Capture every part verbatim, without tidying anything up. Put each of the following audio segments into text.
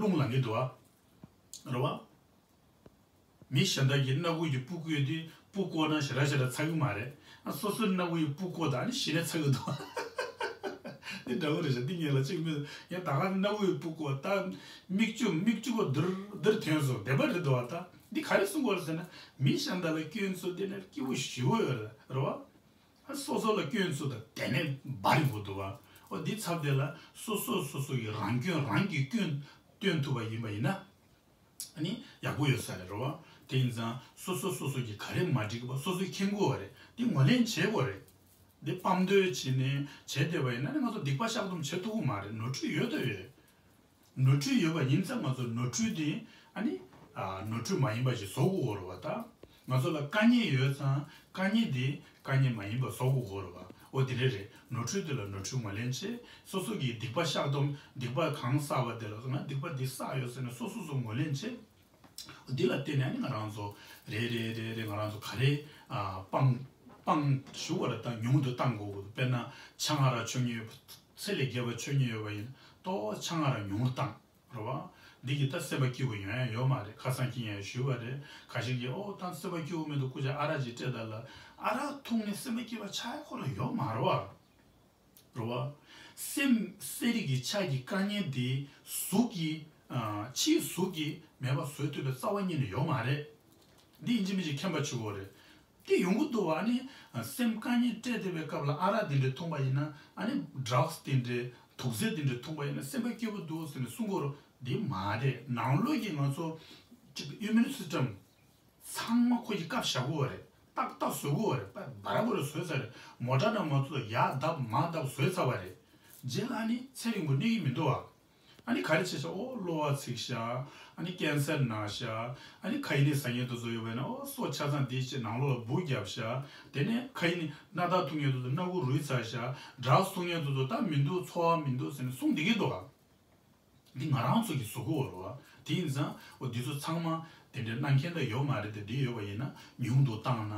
རླུང་ལངས་ཀྱི་འདུག་ཨ། རེད་བ། མི་གཞན་དག་གི་སྣ་ཁུག་གི་སྤུ་བཀོལ་དུས་སྤུ་བཀོལ་ན་ཞེ་དྲག་ཞེ་དྲག་ཚ་གི་མ་རེད། ཨ་སོ་སོའི་སྣ་ཁུག་གི་སྤུ་བཀོལ་དང་ཨ་ནི་གཞི་ནས་ཚ་གི་འདུག་འདི་འདྲ་བོ་རེད་ཤག་འདི་ངས་ལ་གཅིག་མིན་ཡང་ད་ག་སྣ་ཁུག་གི་སྤུ་བཀོལ་ད་མིག་ཆུ་མིག་ཆུ་བོ་འདིར་འདིར་ཐོན་སོང་བདེན་པ་རེད་འདུག་བ། ད་འདི་ག་རེ་གསུང་དགོས་རེད་ཟེར་ན་མི་གཞན་དག་ལ་སྐྱོན་འཛུགས་དེ་ནས་སྐྱིད་པོ་ཞེ་པོ་ཡོད་རེད་བ། ཨ་སོ་སོ་ལ་སྐྱོན་འཛུགས་དང་དེ་ནས་འབར་ཡོང་གི་འདུག་བ། ཨོ་འདི་ཚབ་དེ་ལ་སོ་སོ་སོ་སོ་གི་རང་སྐྱོན་རང་གིས་སྐྱོན་སྟོན་ཐུབ་པ་ཡིན་པ་ཡིན་ན། ཨ་ནི་ཡག་པོ་ཡོད་ས་རེད་རོ། དེ་ཡིན་ཙང་སོ་སོ་སོ་སོ་གི་ག་རེ་མ་འགྲིག་པ་སོ་སོས་མཁྱེན་དགོས་པ་རེད། འདི་ངོས་ལེན་བྱེད་དགོས་རེད། འདི་སྤམ་འདོད་བྱས་ནས་བྱས་བསྡད་པ་ཡིན་ན་ནི་ང་ཚོ་སྡིག་པ་བཤགས་སྡོམ་བྱེད་ཐུབ་ཀྱི་མ་རེད། ནོར་འཁྲུལ་ཡོད་དོ་ཡོད། ནོར་འཁྲུལ་ཡོད་པ་ཡིན་ཙང་ང་ཚོ་ནོར་འཁྲུལ་དེ་ཨ་ནི་ནོར་འཁྲུལ་མ་ཡིན་པ་ཞིག་བཟོ་དགོས་རེད་བ། ད་ང་ཚོ་ལ་དཀའ་ངལ་ཡོད་ཙང་དཀའ་ངལ་དེ་དཀའ་ངལ་མ་ཡིན་པ་བཟོ་དགོས་རེད་བ། འོ་དེ་འདྲ་རེད། ནོར་འཁྲུལ་དེ་ལ་ནོར་འཁྲུལ་ངོས་ལེན་བྱེད། སོ་སོ་གིས་སྡིག་པ་བཤགས་སྡོམ་སྡིག་པ་གང་བསགས་པ་དེ་ལ་ང་སྡིག་པ་འདི་བསགས་ཡོད་ཟེར་ནས་སོ་སོ་སོ་ངོས་ལེན་བྱེད། འདི་ལ་བརྟེན་ནས་ནི་ང་རང་ཚོ་རེ་རེ་རེ་རེ་ང་རང་ཚོ་ག་རེ་ཨ་སྤང་སྤང་ཞུ་བ་ལ་ད་ཉུང་དུ་བཏང་དགོས་ཀྱི་འདུག་དཔེར་ན་ཆང་ཨ་རག་མཆོད་མཁན་ཡོད་པ་ཚད་ལས་བརྒལ་བ་མཆོད་མཁན་ཡོད་པ་ཡིན་ཏོ་ཆང་ཨ་རག་ཉུང་རུ་བཏང་རེད་བ། འདི་གིས་ད་སེམས་པ་སྐྱིད་པོ་ཡོང་ཡ་ཡོད་མ་རེད། ཁ་སང་ཁྱི་ངས་ཞུས་པ་རེད། ཁ་ཤས་ཀྱིས་ཨོ་ད་སེམས་པ་སྐྱིད་པོ་མི་འདུག་སྐུ་ཅག་ཨ་རག་ཅིག་སྤྲད་ད་ལ་ཨ་རག་འཐུང་ནས་སེམས་པ་སྐྱིད་པ་ཆགས་ཡ་ཁོ་རང་ཡོད་མ་རེད་བ། རེད་བ། སེམས་གསལ་རིག་གི་ཆ་གི་དཀའ་ངལ་དེ་གཟུགས་ཀྱི་ཨ་ཕྱིའི་གཟུགས་ཀྱིས་མེད་པ་བཟོ་ཐུབ་པའི་རྩ་བ་ཉིད་ནས་ཡོད་མ་རེད། འདི་ཡིན་གཅིག་མིན་གཅིག་མཁྱེན་པ་བྱེད་དགོས་རེད། དེ་ཡོང་གི་འདུག་བ། ཨ་ནི་སེམས་དཀའ་ངལ་སྤྲད་བསྡད་པའི་སྐབས་ལ་ཨ་རག་དེ་འདྲ་འཐུང་པ་ཡིན་ན་ཨ་ནི་ཌྲག་སི་དེ་འདྲའི་དུག་རྫས་དེ་འདྲ་འཐུང་པ་ཡིན་ན་སེམས་པ་སྐྱིད་པོ་འདུག་ཟེར་ནས་གསུང་གི་ཡོད་རེད། འདི་མ་རེད། ནང་ལོགས་ཀྱི་ང་ཚོ་ཅིག་ཨི་མིའུན་སི་སི་ཊམ་ཚང་མ་ཁོ་གི་སྐབས་བཞག་དགོས་པ་རེད། ཏག་ཏག་བཟོ་དགོས་པ་རེད། པ་བ་ར་བ་ར་བཟོས་ཚར་རེད། མོ་ཊ་ནང་མ་ཚུད་ཡར་བརྡབ་མར་བརྡབ་བཟོས་ཚར་བ་རེད། རྗེས་ལ་ཨ་ནི་ཚེ་རིང་པོ་གནས་ཀྱི་མི་འདུག་ཨ། ཨ་ནི་ག་རེ་བྱས་ཤག་ཨོ་གློ་བ་ཚིག་ཤག་ཨ་ནི་ཀན་སར་ན་ཤག་ཨ་ནི་ཁ་ཡི་ནི་ཟ་ཉེན་དུ་བཟོ་ཡོད་པ་ཡིན་ན་ཨོ་སོ་ཆ་ཚང་འདི་བྱས་ནང་ལོགས་ལ་འབུ་བརྒྱབ་ཤག་དེ་ནས་ཁ་ཡི་ནི་སྣ་ཐག་ཐུག་ཉེན་དུ་བཟོ་སྣ་ཁུག་རུལ་ཚར་ཤག་ཌྲག་སི་ཐུག་ཉེན་དུ་བཟོ་ད་མི་འདུག་འཚོ་བ་མི་འདུག་ཟེར་ནས་གསུང་བསྡད་ཀྱི་འདུག་ཨ། འདི་ང་རང་ཚོ་གིས་བཟོ་དགོས་རེད་བ། དེ་ཡིན་ཙང་འོ་འདི་ཚོ་ཚང་མ་དེ་འདྲའི་གནང་མཁན་ད་ཡོད་མ་རེད་དེ། འདི་ཡོད་པ་ཡིན་ན་ཉུང་དུ་བཏང་ན་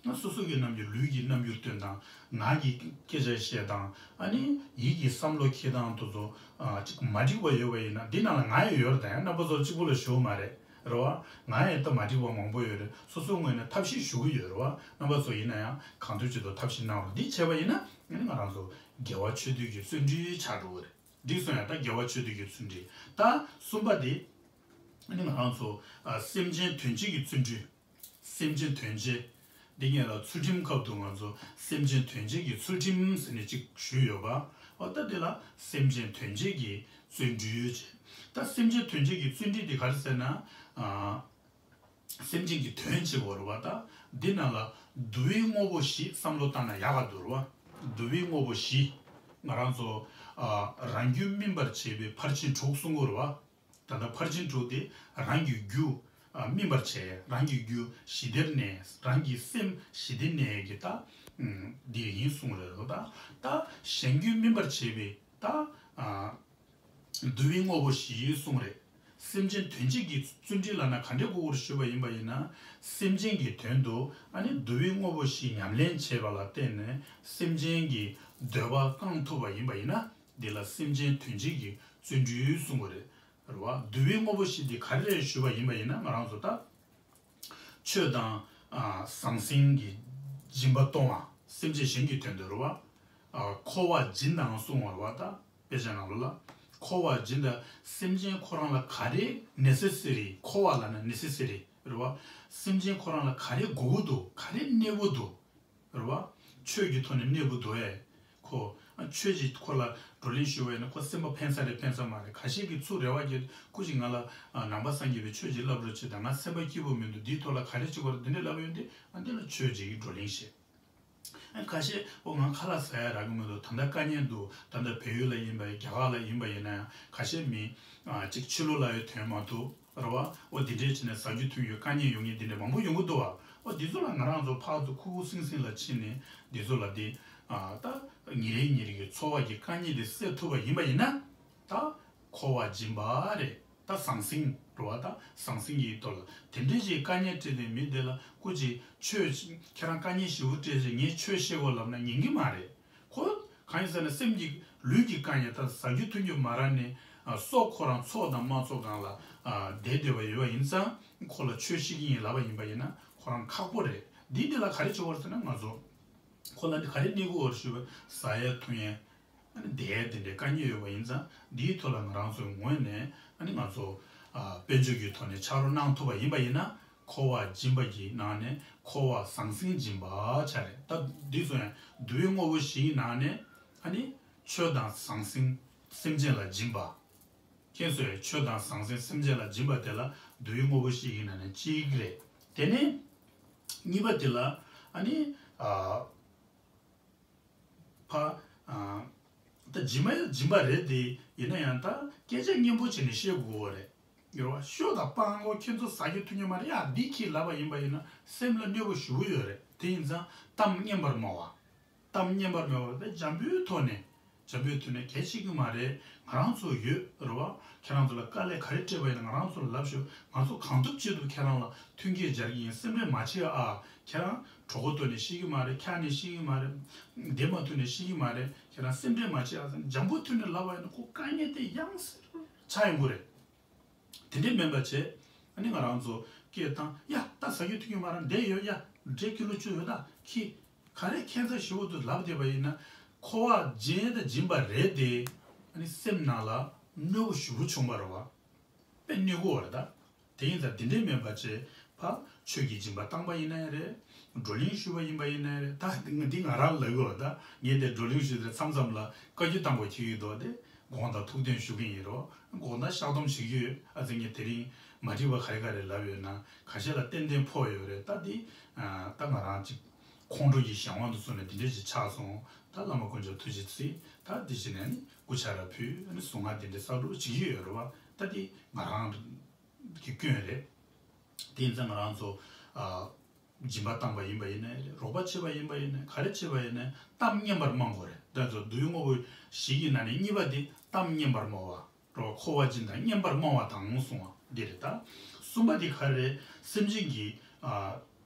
ང་སོ་སོ་གི་རྣམ་འགྱུར་ལུས་ཀྱི་རྣམ་འགྱུར་སྟོན་སྟངས་ངག་གི་སྐད་ཆ་བཤད་སྟངས་ཨ་ནི་ཡིད་ཀྱི་བསམ་བློ་འཁྱེར་སྟངས་དེ་ཚོ་ཨ་ཅིག་མ་འགྲིག་པ་ཡོད་པ་ཡིན་ན་འདི་ནང་ལ་ང་ཡང་ཡོད་རེད། ད་ཡང་རྣམ་པ་ཚོ་གཅིག་པུ་ལ་ཞུ་བ་མ་རེད་རེད་བ། ང་ཡང་ད་མ་འགྲིག་པ་མང་པོ་ཡོད་རེད། སོ་སོའི་ངོས་ནས་ཐབས་ཤེས་ཞུ་གི་ཡོད་རེད་བ། རྣམ་པ་ཚོ་ཡིན་ན་ཡང་གང་ཐུབ་ཅི་ཐུབ་ཐབས་ཤེས་གནང་རོགས། འདི་བྱས་པ་ཡིན་ན་ཨ་ནི་ང་རང་ཚོ་དགེ་བ་ཆོས་སྡུད་ཀྱི་བརྩོན་འགྲུས་ཆགས་འགྲོ་གི་རེད། འགྲིག་སོང་ཡ། ད་དགེ་བ་ཆོས་སྡུད་ཀྱི་བརྩོན་འགྲུས། ད་གསུམ་པ་དེ། ཨ་ནི་ང་རང་ཚོ་ཨ་སེམས་ཅན་དོན་བྱེད་ཀྱི་བརྩོན་འགྲུས། སེམས་ཅན་དོན་བྱེད། འདི་ངས་ལ་ཚུལ་ཁྲིམས་སྐབས་དུ་ང་ཚོ་སེམས་ཅན་དོན་བྱེད་ཀྱི་ཚུལ་ཁྲིམས་ཟེར་ནས་ཅིག་ཞུས་ཡོད་པ། འོ་ད་དེ་ལ་སེམས་ཅན་དོན་བྱེད་ཀྱི་བརྩོན་འགྲུས་བྱེད། ད་སེམས་ཅན་དོན་བྱེད་ཀྱི་བརྩོན་འགྲུས་དེ་ག་རེ་ཟེར་ན། ཨ། སེམས་ཅན་གྱི་དོན་བྱེད་དགོས་རེད་བ། ད་འདི་ནང་ལ་བསྡུ་བའི་དངོས་པོ་བཞི་བསམ་བློ་བཏང་ན་ཡག་ག་འདུག་རེད་བ། བསྡུ་བའི་དངོས་པོ་བཞི། ང་རང་ཚོ་ཨ་རང་རྒྱུད་སྨིན་པར་བྱེད་པའི་ཕར་ཕྱིན་དྲུག་གསུང་གི་རེད་བ། ད་ལྟ་ཕར་ཕྱིན་དྲུག་དེ་རང་གི་རྒྱུད་ཨ་སྨིན་པར་བྱེད། རང་གི་རྒྱུད་ཞི་བདེར་གནས། རང་གི་སེམས་ཞི་བདེར་གནས་ཀྱི་ད་འདི་ཡིན་གསུང་རེད་བ། ད་ད་གཞན་རྒྱུད་སྨིན་པར་བྱེད་པའི་ད་ཨ། བསྡུ་བའི་དངོས་པོ་བཞི་གསུངས་རེད། སེམས་ཅན་དོན་བྱེད་ཀྱི་བརྩོན་འགྲུས་ལབ་ན་ག་འདྲའི་དགོས་སྐོར་ཞུས་པ་ཡིན་པ་ཡིན་ན། སེམས་ཅན་གྱི་དོན་དུ་ཨ་ནི་བསྡུ་བའི་དངོས་པོ་བཞི་ཉམས་ལེན་བྱས་པ་ལ་བརྟེན་ནས་སེམས་ཅན་གྱི་འདོད་པ་བསྐང་ཐུབ་པ་ཡིན་པ་ཡིན་ན་འདི་ལ་སེམས་ཅན་དོན་བྱེད་ཀྱི་བརྩོན་འགྲུས་གསུངས་པ་རེད། རེད་བ། བསྡུ་བའི་དངོས་པོ་བཞི་འདི་ག་རེ་རེད་ཞུས་པ་ཡིན་པ་ཡིན་ན་ང་རང་ཚོ་ད། ཆོས་དང་ཨ་ཟང་ཟིང་གི་སྦྱིན་པ་གཏོང་བ། སེམས་ཅན་གཞན་གྱི་དོན་དུ་རེད་བ། ཨ་འཁོར་བ་སྦྱིན་དང་གསུང་བ་རེད་བ། ད་དཔེ་ཆ་ནང་ལོགས་ལ་འཁོར་བ་སྦྱིན་དང་སེམས་ཅན་ཁོ་རང་ལ་ག་རེ་ནེ་སེ་སི་རི། འཁོར་བ་ལབ་ན་ནེ་སེ་སི་རི་རེད་བ། སེམས་ཅན་ཁོ་རང་ལ་ག་རེ་དགོས་ཀྱི་འདུག་ག་རེ་གནས་པོ་འདུག་རེད་བ། ཆོས་ཀྱི་ཐོག་ནས་གནས་པོ་འདུག་ཨེ། ཁོ་ཆོས་ཀྱིས་ཁོ་ལ་བགྲོ་གླེང་ཞུ་བ་ཡིན་ན་ཁོ་སེམས་པ་ཕན་ས་རེད་ཕན་ས་མ་རེད། ཁ་ཤས་ཀྱིས་ཚུར་རེ་བ་བརྒྱབ་སྐུ་མཁྱེན་ང་ལ་ནང་པ་སངས་རྒྱས་པའི་ཆོས་ཀྱི་བསླབ་རོགས་བྱེད་དང་། ང་སེམས་པ་སྐྱིད་པོ་མི་འདུག་འདིའི་ཐོག་ལ་ག་རེ་བྱེད་དགོས་རེད། འདི་འདྲ་ལབ་ཡོང་དུས་ཨ་འདི་ལ་ཆོས་ཀྱིས་བགྲོ་གླེང་བྱེད། ཨ་ཁ་ཤས་ཨོ་ང་ཁ་ལག་ཟ་ཡ་རག་གི་མི་འདུག་ད་ལྟ་དཀའ་ངལ་འདུག་ད་ལྟ་བལ་ཡུལ་ལ་ཡིན་པ་ཡིན། རྒྱ་གར་ལ་ཡིན་པ་ཡིན་ན་ཡང་ཁ་ཤས་མི་ཨ་གཅིག་ཕྱི་ལོགས་ལ་ཡོད་དོན་མ་གཏོགས། རེད་བ། ཨོ་འདི་འདྲས་བྱས་ནས་ཟ་རྒྱུ་འཐུང་རྒྱུ་དཀའ་ངལ་ཡོང་མཁན་འདི་འདྲས་མང་པོ་ཡོང་གི་འདུག་བ། ཨོ་འདི་ཚོ་ལ་ང་རང་ཚོ་ཕར་ཚུར་ཁུག་ཁུག་སིང་སིང་ལ་ཕྱིན་ནས་འདི་ཚོ་ལ་འདི་ཨ་ད་ཉིན་རེ་ཉིན་རེ་གི་འཚོ་བ་གི་དཀའ་ངལ་འདི་སེལ་ཐུབ་པ་ཡིན་པ་ཡིན་ན་ད་འཁོར་བ་སྦྱིན་པ་རེད། ད་ཟང་ཟིང་རེད་བ། ད་ཟང་ཟིང་གི་ཐོག་ལ་དེ་འདྲས་ཅིག་དཀའ་ངལ་འཕྲད་དེ་མི་དེ་ལ་སྐུ་མཁྱེན་ཆོས་ཁྱེད་རང་དཀའ་ངལ་ཞེ་པོ་འཕྲད་ཅིག་ངས་ཆོས་བཤད་དགོས་ལབ་ན་ཉན་གི་མ་རེད། ཁོ་གང་ཡིན་ཟེར་ན་སེམས་ཀྱི་ལུས་ཀྱི་དཀའ་ངལ་དང་ཟ་རྒྱུ་འཐུང་རྒྱུ་མ་རག་ནས་ སྲོག་ཁོ་རང་འཚོ་དང་མ་འཚོ་སྒང་ལ་བསྡད་སྡོད་པ་ཡོད་པ་ཡིན་ཙང་། ཁོ་ལ་ཆོས་བཤད་ཀྱི་ཡིན་ལབ་པ་ཡིན་པ་ཡིན་ན་ཁོ་རང་ཁག་པོ་རེད། འདི་འདི་ལ་ག་རེ་བྱེད་དགོས་རེད་ཟེར་ན། ང་ཚོ་ཁོ་ལ་འདི་ག་རེ་གནས་དགོས་རེད་ཞུས་པ། ཟ་ཡ་འཐུང་ཡ། ཨ་ནི་བསྡད་ཡ་དེ་འདྲའི་དཀའ་ངལ་ཡོད་པ་ཡིན་ཙང་། འདིའི་ཐོག་ལ་ང་རང་ཚོའི་ངོས་ནས་ཨ་ནི་ང་ཚོ་ཨ་དཔལ་འབྱོར་གྱི་ཐོག་ནས་ཕྱག་རོགས་གནང་ཐུབ་པ་ཡིན་པ་ཡིན་ན། འཁོར་བ་སྦྱིན་པ་གྱི་ནང་ནས་འཁོར་བ་ཟང་ཟིང་སྦྱིན་པ་ཆགས་རེད། ད་འདི་ཚོ་ཡང་བསྡུ་བའི་དངོས་པོ་བཞི་ཡི་ནང་ནས་ཨ་ནི་ཆོས་དང་ཟང་ཟིང་སེམས་ཅན་ལ་སྦྱིན་པ། ཁྱེད་ཚོས་ཆོས་དང་ཟང་ཟིང་སེམས་ཅན་ལ་སྦྱིན་པ་དེ་ལ་བསྡུ་བའི་དངོས་པོ་བཞི་ཡི་ནང་ནས་གཅིག་རེད། དེ་ནས་གཉིས་པ་དེ་ལ་ཨ་ནི་ཨ། ཕ། ཨ། ད་སྦྱིན་པ་ཡང་སྦྱིན་པ་རེད་དེ། ཡིན་ན་ཡང་ད་སྐད་ཆ་སྙན་པོ་བྱས་ནས་བཤད་དགོས་པ་རེད། ཡོད་པ། ཤོག་དང་སྤང་གོ། ཁྱེད་ཚོ་ཟ་རྒྱུ་འཐུང་རྒྱུ་མ་རེད། ཡ་འདི་ཁྱི་ལབ་པ་ཡིན་པ་ཡིན་ན་སེམས་ལ་གནོད་པ་ཞེ་པོ་ཡོད་རེད། དེ་ཡིན་ཙང་གཏམ་སྙན་པར་སྨྲ་བ། གཏམ་སྙན་པར་སྨྲ་བ་དེ་འཇམ་པོའི་ཐོག་ནས། འཇམ་པོའི་ཐོག་ནས་གལ་ཆེ་གི་མ་རེད། ང་རང་ཚོ་ཡོད་རེད་པ། ཁྱེད་རང་ཚོ་ལ་དཀའ་ལས་ག་རེ་སྤྲད་པ་ཡིན་ན་ང་རང་ཚོ་ལ་ལབ་ཤོག་ང་ཚོ་གང་ཐུབ་ཅི་ཐུབ་ཁྱེད་རང་ལ་མཐུན་རྐྱེན་སྦྱར་གྱི་ཡིན། སེམས་ཁྲལ་མ་བྱེད་ཨ། ཁྱེད་རང་གྲོད་ཁོག་ལྟོགས་ནས་ཤི་གི་མ་རེད། འཁྱག་ནས་ཤི་གི་མ་རེད། བདེ་མ་ཐོན་ནས་ཤི་གི་མ་རེད། ཁྱེད་རང་སེམས་ཁྲལ་མ་བྱེད་ཨ་ཟེར་འཇམ་པོ་ཐོག་ནས་ལབ་པ་ཡིན་ན་ཁོ་དཀའ་ངལ་དེ་ཡང་སེ་ཆགས་ཡོང་གི་རེད། དེ་འདྲས་མིན་པ་བྱས། ཨ་ནི་ང་རང་ཚོ་སྐད་བཏང་། ཡ་ད་ཟ་རྒྱུ་འཐུང་རྒྱུ་མ་རག་འདི་ཡོད། ཡ་འབྲས་ཀི་ལོ་བཅུ་ཡོད། ད་ཁྱི། ག་རེ་ཁྱད་མཚར་ཞེ་པོ་འདུག་ལབ་བསྡད་པ་ཡིན་ན། འཁོར་བ་སྦྱིན་དང་སྦྱིན་པ་རེད་དེ། ཨ་ནི་སེམས་ནང་ལ་གནོད་པ་ཞེ་པོ་བྱུང་བ་རེད་པ། དཔེ་གནོད་ཀྱི་ཡོད་རེད་ད། དེ་ཡིན་ཙང་དེ་འདྲས་མིན་པ་བྱས། ཕ། ཆོས་ཀྱི་སྦྱིན་པ་བཏང་པ་ཡིན་ན་ཡང་རེད། བགྲོ་གླེང་ཞུས་པ་ཡིན་པ་ཡིན་ན་ཡང་རེད། ད་འདི་ང་རང་ལབ་ཀྱི་ཡོད་རེད་ད། ངས་དེ་བགྲོ་གླེང་ཞུས་ཏེ་མཚམས་མཚམས་ལ་བཀའ་བཀྱོན་བཏང་དགོས་ཁེལ་གྱི་འདུག་དེ་དགོངས་དག་ཐུགས་བདེན་ཞུ་གི་ཡིན་རོ། དགོངས་དག་བཤགས་སྡོམ་བྱེད་ཀྱི་ཡོད། ཨ་ཙི་ངས་དེ་རིང་མ་འགྲིག་པ་ག་རེ་ག་རེ་ལབ་ཡོད་ན་ཁ་ཤས་ལ་ཏན་ཏན་ཕོག་ཡོད་རེད། ད་འདི་ད་ང་རང་ཅིག་ཁོང་ཁྲོ་ཡི་གཞན་དབང་དུ་སོང་ནས་འདི་འདྲས་ཅིག་ཆགས་སོང་། ད་བླ་མ་དཀོན་མཆོག་ཐུགས་རྗེ་གཟིགས། ད་འདི་བྱས་ནས་ནི་སྐུ་ཕྱག་ར་ཕུལ། ཨ་ནི་གཟུངས་སྔགས་འདི་འདྲས་གསར་སྒྲུབ་བྱེད་ཀྱི་ཡོད་རེད་པ། ད་འདི་ང་རང་གི་སྐྱོན་རེད། དེ་ཡིན་ཙང་ང་རང་ཚོ་ཨ། སྦྱིན་པ་བཏང་པ་ཡིན་པ་ཡིན་ནའི་རེད། རོགས་པ་བྱས་པ་ཡིན་པ་ཡིན་ནའི། ག་རེ་བྱས་པ་ཡིན་ནའི་གཏམ་སྙན་པར་སྨྲ་དགོས་རེད། ད་ཚོ་བསྡུ་བའི་དངོས་པོ་བཞི་ཡི་ནང་ནས་གཉིས་པ་དེ་གཏམ་སྙན་པར་སྨྲ་བ། རོགས་འཁོར་བ་སྦྱིན་དང་སྙན་པར་སྨྲ་བ་དང་གསུངས་པ་འདི་རེད་ད། གསུམ་པ་དེ་ག་རེ་རེད། སེམས་ཅན་གྱི་ཨ།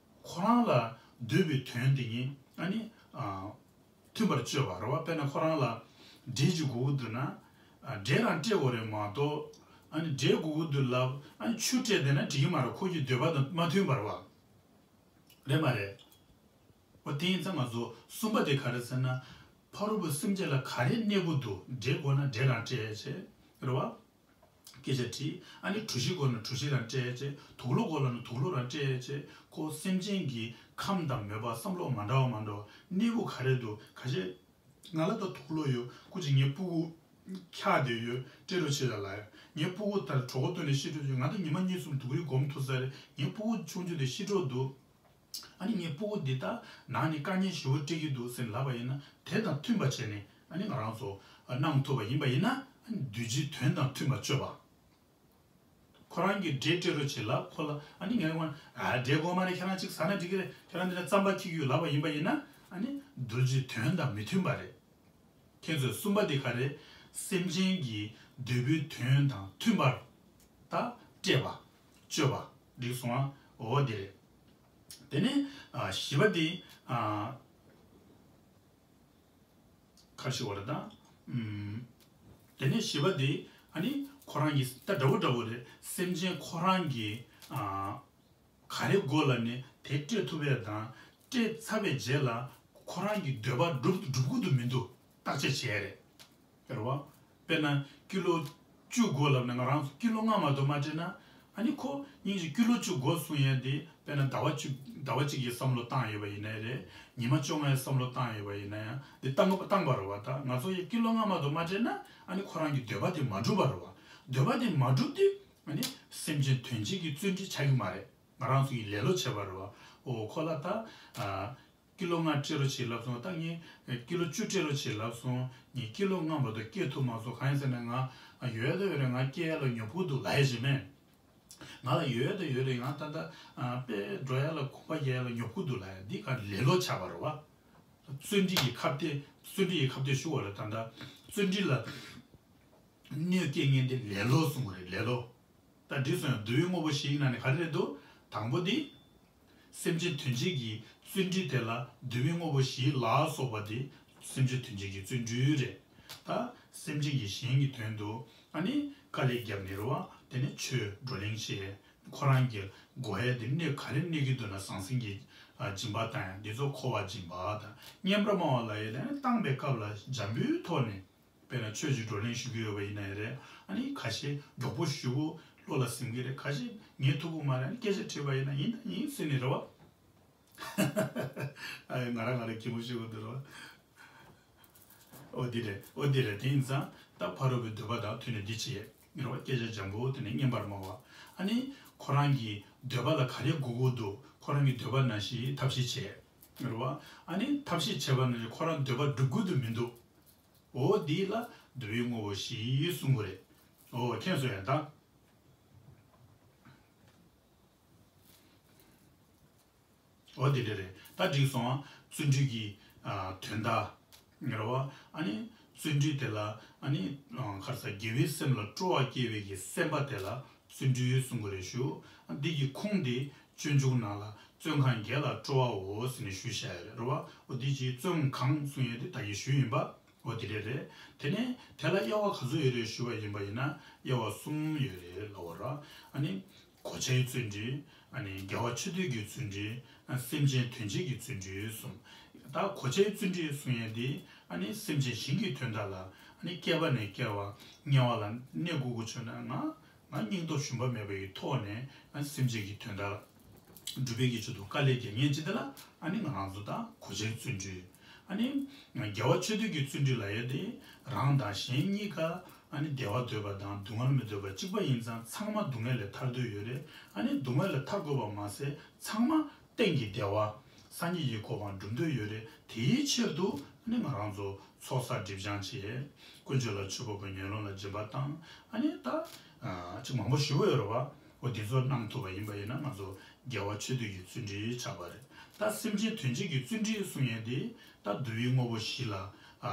ཁོ་རང་ལ་འདོད་པའི་དོན་དེ་ཉིད་ཨ་ནི་ཨ། མཐུན་པར་སྤྱོད་པ་རེད་པ། དཔེར་ན་ཁོ་རང་ལ་འབྲས་ཅིག་དགོས་ཀྱི་འདུག་ན། ཨ། འབྲས་རང་སྤྲད་དགོས་རེད་མ་གཏོགས། ཨ་ནི་འབྲས་དགོས་ཀྱི་འདུག་ལབ། ཨ་ནི་ཆུ་སྤྲད་བསྡད་ན་འགྲིག་གི་མ་རེད། ཁོ་གི་འདོད་པ་དང་མ་མཐུན་པ་རེད་པ། རེད་མ་རེད། འོ་དེ་ཡིན་ཙང་ང་ཚོ་གསུམ་པ་དེ་ག་རེ་ཟེར་ན། ཕ་རོལ་པོ་སེམས་ཅན་ལ་ག་རེ་གནས་དགོས་འདུག་འབྲས་དགོས་ན་འབྲས་རང་སྤྲད་བྱས། རེད་པ། སྐད་ཆ་དྲིས། ཨ་ནི་གྲོ་ཞིབ་དགོས་ན་གྲོ་ཞིབ་རང་སྤྲད་བྱས། དུག་ལོག་དགོས་ལབ་ན་དུག་ལོག་རང་སྤྲད་བྱས། ཁོ་སེམས་ཅན་གྱི་ཁམས་དང་མོས་པ་བསམ་བློ་མ་འདྲ་བ་མ་འདྲ་བ་གནས་དགོས་ག་རེ་འདུག་ཁ་ཤས། ང་ལ་ད་དུག་ལོག་ཡོད། སྐུ་མཁྱེན་ངའི་སྤུ་གུ་འཁྱག་བསྡད་ཡོད། སྤྲད་རོགས་བྱེད་ལ་ལབ་ཡ། ངའི་སྤུ་གུ་ད་གྲོད་ཁོག་ལྟོགས་ནས་ཤི་འགྲོ་ཡོད། ང་ད་ཉི་མ་གཉིས་གསུམ་སྡུག་རུས་སྒོམ་ཐུབ་ས་རེད། ངའི་སྤུ་གུ་ཆུང་ཆུང་དེ་ཤི་འགྲོ་འདུག་ཨ་ནི་ངའི་སྤུ་གུ་འདི་ད་ནང་ནས་དཀའ་ངལ་ཞེ་པོ་སྤྲད་ཀྱི་འདུག་ཟེར་ལབ་པ་ཡིན་ན། དེ་དང་མཐུན་པ་བྱས་ནས་ཨ་ནི་ང་རང་ཚོ་གནང་ཐུབ་པ་ཡིན་པ་ཡིན་ན། ཨ་ནི་གདུལ་བྱའི་དོན་དང་མཐུན་པར་སྤྱོད་པ། ཁོ་རང་གིས་འབྲས་སྤྲད་རོགས་བྱེད་ལབ། ཁོ་ལ་ཨ་ནི་ངས་ཨ་འབྲས་དགོས་མ་རེད། ཁྱེད་རང་གཅིག་ཟ་ན་འགྲིག་གི་རེད། ཁྱེད་རང་འདི་ལ་རྩམ་པ་འཁྱེར་གྱི་ཡོད་ལབ་པ་ཡིན་པ་ཡིན་ན། ཨ་ནི་གདུལ་བྱའི་དོན་དང་མི་མཐུན་པ་རེད། ཁྱེད་ཚོས་གསུམ་པ་དེ་ག་རེ། སེམས་ཅན་གྱི་འདོད་པའི་དོན་དང་མཐུན་པར་ད་སྤྲད་པ། སྤྱོད་པ། འགྲིག་སོང་ཨ། འོ་དེ་རེད། དེ་ནས་ཨ་བཞི་པ་དེ་ཨ། ཁ་ཤས་བར་དང་། ཨུམ། དེ་ནས་བཞི་པ་དེ་ཨ་ནི་ཁོ་རང་གི་ད་འདྲ་བོ་འདྲ་བོ་རེད། སེམས་ཅན་ཁོ་རང་གི་ཨ། ག་རེ་དགོས་ལབ་ནས་དེ་སྤྲད་ཐུབ་པ་དང་། སྤྲད་ཚར་བའི་རྗེས་ལ་ཁོ་རང་གི་འདོད་པ་འགྲུབ་འགྲུབ་ཀྱི་འདུག་མི་འདུག་བརྟག་དཔྱད་བྱེད་ཡ་རེད། རེད་བ། དཔེར་ན་ཀི་ལོ་བཅུ་དགོས་ལབ་ནས་ང་རང་ཚོ་ཀི་ལོ་ལྔ་མ་གཏོགས་མ་སྤྲད་ན། ཨ་ནི་ཁོ་སྙིང་རྗེ་ཀི་ལོ་བཅུ་དགོས་གསུང་ཡས་དེ། དཔེར་ན་ཟླ་བ་གཅིག་ཟླ་བ་གཅིག་གི་བསམ་བློ་བཏང་ཡོད་པ་ཡིན་ན་རེད། ཉི་མ་བཅོ་ལྔའི་བསམ་བློ་བཏང་ཡོད་པ་ཡིན་ན་ཡང་དེ་བཏང་བཏང་པ་རེད་བ། ད་ང་ཚོ་ཡི་ཀི་ལོ་ལྔ་མ་གཏོགས་མ་སྤྲད་ན། ཨ་ནི་ཁོ་རང་གི་འདོད་པ་དེ་མ་འགྲུབ་པ་རེད་བ། འདོད་པ་དེ་མ་འགྲུབ་དུས་ཨ་ནི་སེམས་ཅན་དོན་བྱེད་ཀྱི་བརྩོན་འགྲུས་ཆགས་ཀྱི་མ་རེད། ང་རང་ཚོ་ཡི་ལེ་ལོ་བྱས་པ་རེད་བ། འོ་ཁོ་ལ་ད་ཨ། ཀི་ལོ་ལྔ་སྤྲད་རོགས་བྱེད་ལབ་སོང་། ད་ངས་ཀི་ལོ་བཅུ་སྤྲད་རོགས་བྱེད་ལབ་སོང་། ངས་ཀི་ལོ་ལྔ་མ་གཏོགས་སྐྱེལ་ཐུབ་མ་སོང་། གང་ཡིན་ཟེར་ན་ང་ཡོད་ད་ཡོད་རེད། ང་སྐྱེལ་ཡ་ལ་ཉོབ་ཀྱི་འདུག་ལབ་ཡ་ཞིག་མེད། ང་ལ་ཡོད་ད་ཡོད་རེད། ང་ད་ལྟ་དཔེ་འགྲོ་ཡ་ལ་གོམ་པ་རྒྱག་ཡ་ལ་ཉོབ་ཀྱི་འདུག་ལབ་ཡ་འདི་ག་ལེ་ལོ་ཆགས་པ་རེད་བ། བརྩོན་འགྲུས་ཀྱི་ཁ་གཏད། བརྩོན་འགྲུས་ཀྱི་ཁ་གཏད་ཞུ་བ་ལ་ད་ལྟ་བརྩོན་འགྲུས་ལ། གནོད་སྐྱེལ་མཁན་དེ་ལེ་ལོ་གསུང་གི་རེད། ལེ་ལོ། ད་འདི་སོང་ཡང་བསྡུ་བའི་དངོས་པོ་བཞི་ཡི་ནང་ནས་ག་རེ་རེད་འདུག་དང་པོ་དེ། སེམས་ཅན་དོན་བྱེད་ཀྱི་བརྩོན་འགྲུས་དེ་ལ་བསྡུ་བའི་དངོས་པོ་བཞི་ལ་སོགས་པ་དེ་སེམས་ཅན་དོན་བྱེད་ཀྱི་བརྩོན་འགྲུས་རེད། ད་སེམས་ཅན་གྱི་གཞན་གྱི་དོན་དུ་ ཨ་ནི་དཀའ་ལས་བརྒྱབ་ནས་རེད་བ། དེ་ནས་ཆོས་བགྲོ་གླེང་བྱས། ཁོ་རང་གི་དགོས་ཡས་དེ་གནས་ག་རེ་གནས་ཀྱི་འདུག་ན་ཟང་ཟིང་གི་ཨ་སྦྱིན་པ་བཏང་ཡ་འདི་ཚོ་མཁོ་བ་སྦྱིན་པ་དང་། སྙན་པར་སྨྲ་བ་ལབ་ཡས་དེ་ནི་བཏང་པའི་སྐབས་ལ་འཇམ་པོའི་ཐོག་ནས། དཔེར་ན་ཆོས་ཀྱི་བགྲོ་གླེང་ཞུ་གི་ཡོད་པ་ཡིན་ན་ཡང་རེད། ཨ་ནི་ཁ་ཤས་མགྱོགས་པོ་ཞུ་གི། བློ་ལ་ཟིན་གི་རེད། ཁ་ཤས་ངས་ཐུབ་ཀྱི་མ་རེད། ཨ་ནི་སྐད་ཆ་དྲིས་པ་ཡིན་ན་ཡིན་ད་ཡིན་ཟེར་ནས་རེད་བ། ཨ་ཡ་ང་རང་ང་རང་གད་མོ་ཤོར་གི་འདུག་རེད་བ། ཨོ་འདི་རེད། ཨོ་འདི་རེད། དེ་ཡིན་ཙང་ད་ཕ་རོལ་པོའི་འདོད་པ་དང་མཐུན་ནས་འདི་བྱེད་ཡས་རེད་བ། སྐད་ཆ་འཇམ་པོ་དེ་ནས་སྙན་པར་སྨྲ་བ། ཨ་ནི་ཁོ་རང་གི་འདོད་པ་ལ་ག་རེ་དགོས་ཀྱི་འདུག་ཁོ་རང་གི་འདོད་པ་ནང་བཞིན་ཐབས་ཤེས་བྱེད་ཡས་རེད་བ། ཨ་ནི་ཐབས་ཤེས་བྱས་པ་ནང་བཞིན་ཁོ་རང་འདོད་པ་སྒྲུབ་དགོས་དུ་མི་འདུག་འོ་འདི་ལ་འདོད་པའི་དངོས་པོ་བཞི་གསུང་གི་རེད། འོ་མཁྱེན་སོང་ཡ་ད། འོ་དེ་འདྲ་རེད། ད་འགྲིག་སོང་ང་། བརྩོན་འགྲུས་ཀྱི་ཨ་དོན་དག་རེད་བ། ཨ་ནི་བརྩོན་འགྲུས་དེ་ལ་ཨ་ནི་ཨ་ག་རེ་ཟ། དགེ་བའི་སེམས་ལ་སྤྲོ་བ་སྐྱེ་བའི་གི་སེམས་པ་དེ་ལ་བརྩོན་འགྲུས་གསུང་གི་རེད་ཞུ། ཨ་འདི་གི་ཁུངས་དེ་སྤྱོད་འཇུག་ནང་ལ་བརྩོན་གང་དགེ་ལ་སྤྲོ་བའོ་ཟེར་ནས་ཞུས་བཞག་ཡོད་རེད་བ། འོ་འདི་ཅིག་བརྩོན་གང་གསུང་ཡས་དེ་ད་གིན་ཞུས་ཡིན་པ། འོ་དེ་འདྲ་རེད། དེ་ནས་དེ་ལ་དབྱེ་བ་ག་ཚོད་ཡོད་རེད་ཞུ་བ་ཡིན་པ་ཡིན་ན། དབྱེ་བ་གསུམ་ཡོད་རེད་ལབ་པ་རེད། ཨ་ནི་གོ་ཆའི་བརྩོན་འགྲུས། ཨ་ནི་དགེ་བ་ཆེ་བསྟོད་ཀྱི་བརྩོན་འགྲུས། ཨ་སེམས་ཅན་དོན་བྱེད་ཀྱི་བརྩོན་འགྲུས་གསུམ། ད་གོ་ཆའི་བརྩོན་འགྲུས་གསུང་ཡས་འདི་ཨ་ནི་སེམས་ཅན་གཞན་གྱི་དོན་དག་ལ་ཨ་ནི་བསྐལ་པ་ནས་བསྐལ་བ་དམྱལ་བ་ལ་གནས་དགོས་ཀྱི་བྱུང་ན་ང་ང་སྙིང་སྟོབས་ཞུམ་པ་མེད་པ་ཡི་ཐོག་ནས་ཨ་སེམས་ཅན་གྱི་དོན་དག་ལ་སྒྲུབ་པའི་གི་ཆེད་དུ་དཀའ་ལས་རྒྱག་མཁན་ཅིག་དེ་ལ་ཨ་ནི་ང་རང་ཚོ་ད་གོ་ཆའི་བརྩོན་འགྲུས། ཨ་ནི་དགེ་བ་ཆེ་བསྟོད་ཀྱི་བརྩོན་འགྲུས་ལབ་ཡས་དེ་རང་དང་གཞན་གཉིས་ཀ་ཨ་ནི་བདེ་བ་འདོད་པ་དང་སྡུག་བསྔལ་མི་འདོད་པ་གཅིག་པ་ཡིན་ཙང་ཚང་མ་སྡུག་བསྔལ་ལས་ཐར་འདོད་ཡོད་རེད། ཨ་ནི་སྡུག་བསྔལ་ལས་ཐར་དགོས་པ་མ་ཟད་ཚང་མ་གཏན་གྱི་བདེ་བ་སངས་རྒྱས་ཀྱི་གོ་འཕང་སྒྲུབ་འདོད་ཡོད་རེད། དེའི་ཕྱིར་དུ་ཨ་ནི་ང་རང་ཚོ་ཚོགས་བསགས་སྒྲིབ་སྦྱང་བྱས། དཀོན་མཆོག་ལ་མཆོད་པ་པོའི་ངན་སློང་ལ་སྦྱིན་པ་བཏང་། ཨ་ནི་ད་ཅིག་མང་པོ་ཞུ་གི་ཡོད་རེད་བ། འོ་འདི་ཚོ་གནང་ཐུབ་པ་ཡིན་པ་ཡིན་ན་ང་ཚོ་དགེ་བ་ཆེ་བསྟོད་ཀྱི་བརྩོན་འགྲུས་ཆགས་པ་རེད། ད་སེམས་ཅན་དོན་བྱེད་ཀྱི་བརྩོན་འགྲུས་གསུང་ཡས་དེ་ད་འདུལ་བའི་དངོས་པོ་བཞི་ལ་ཨ་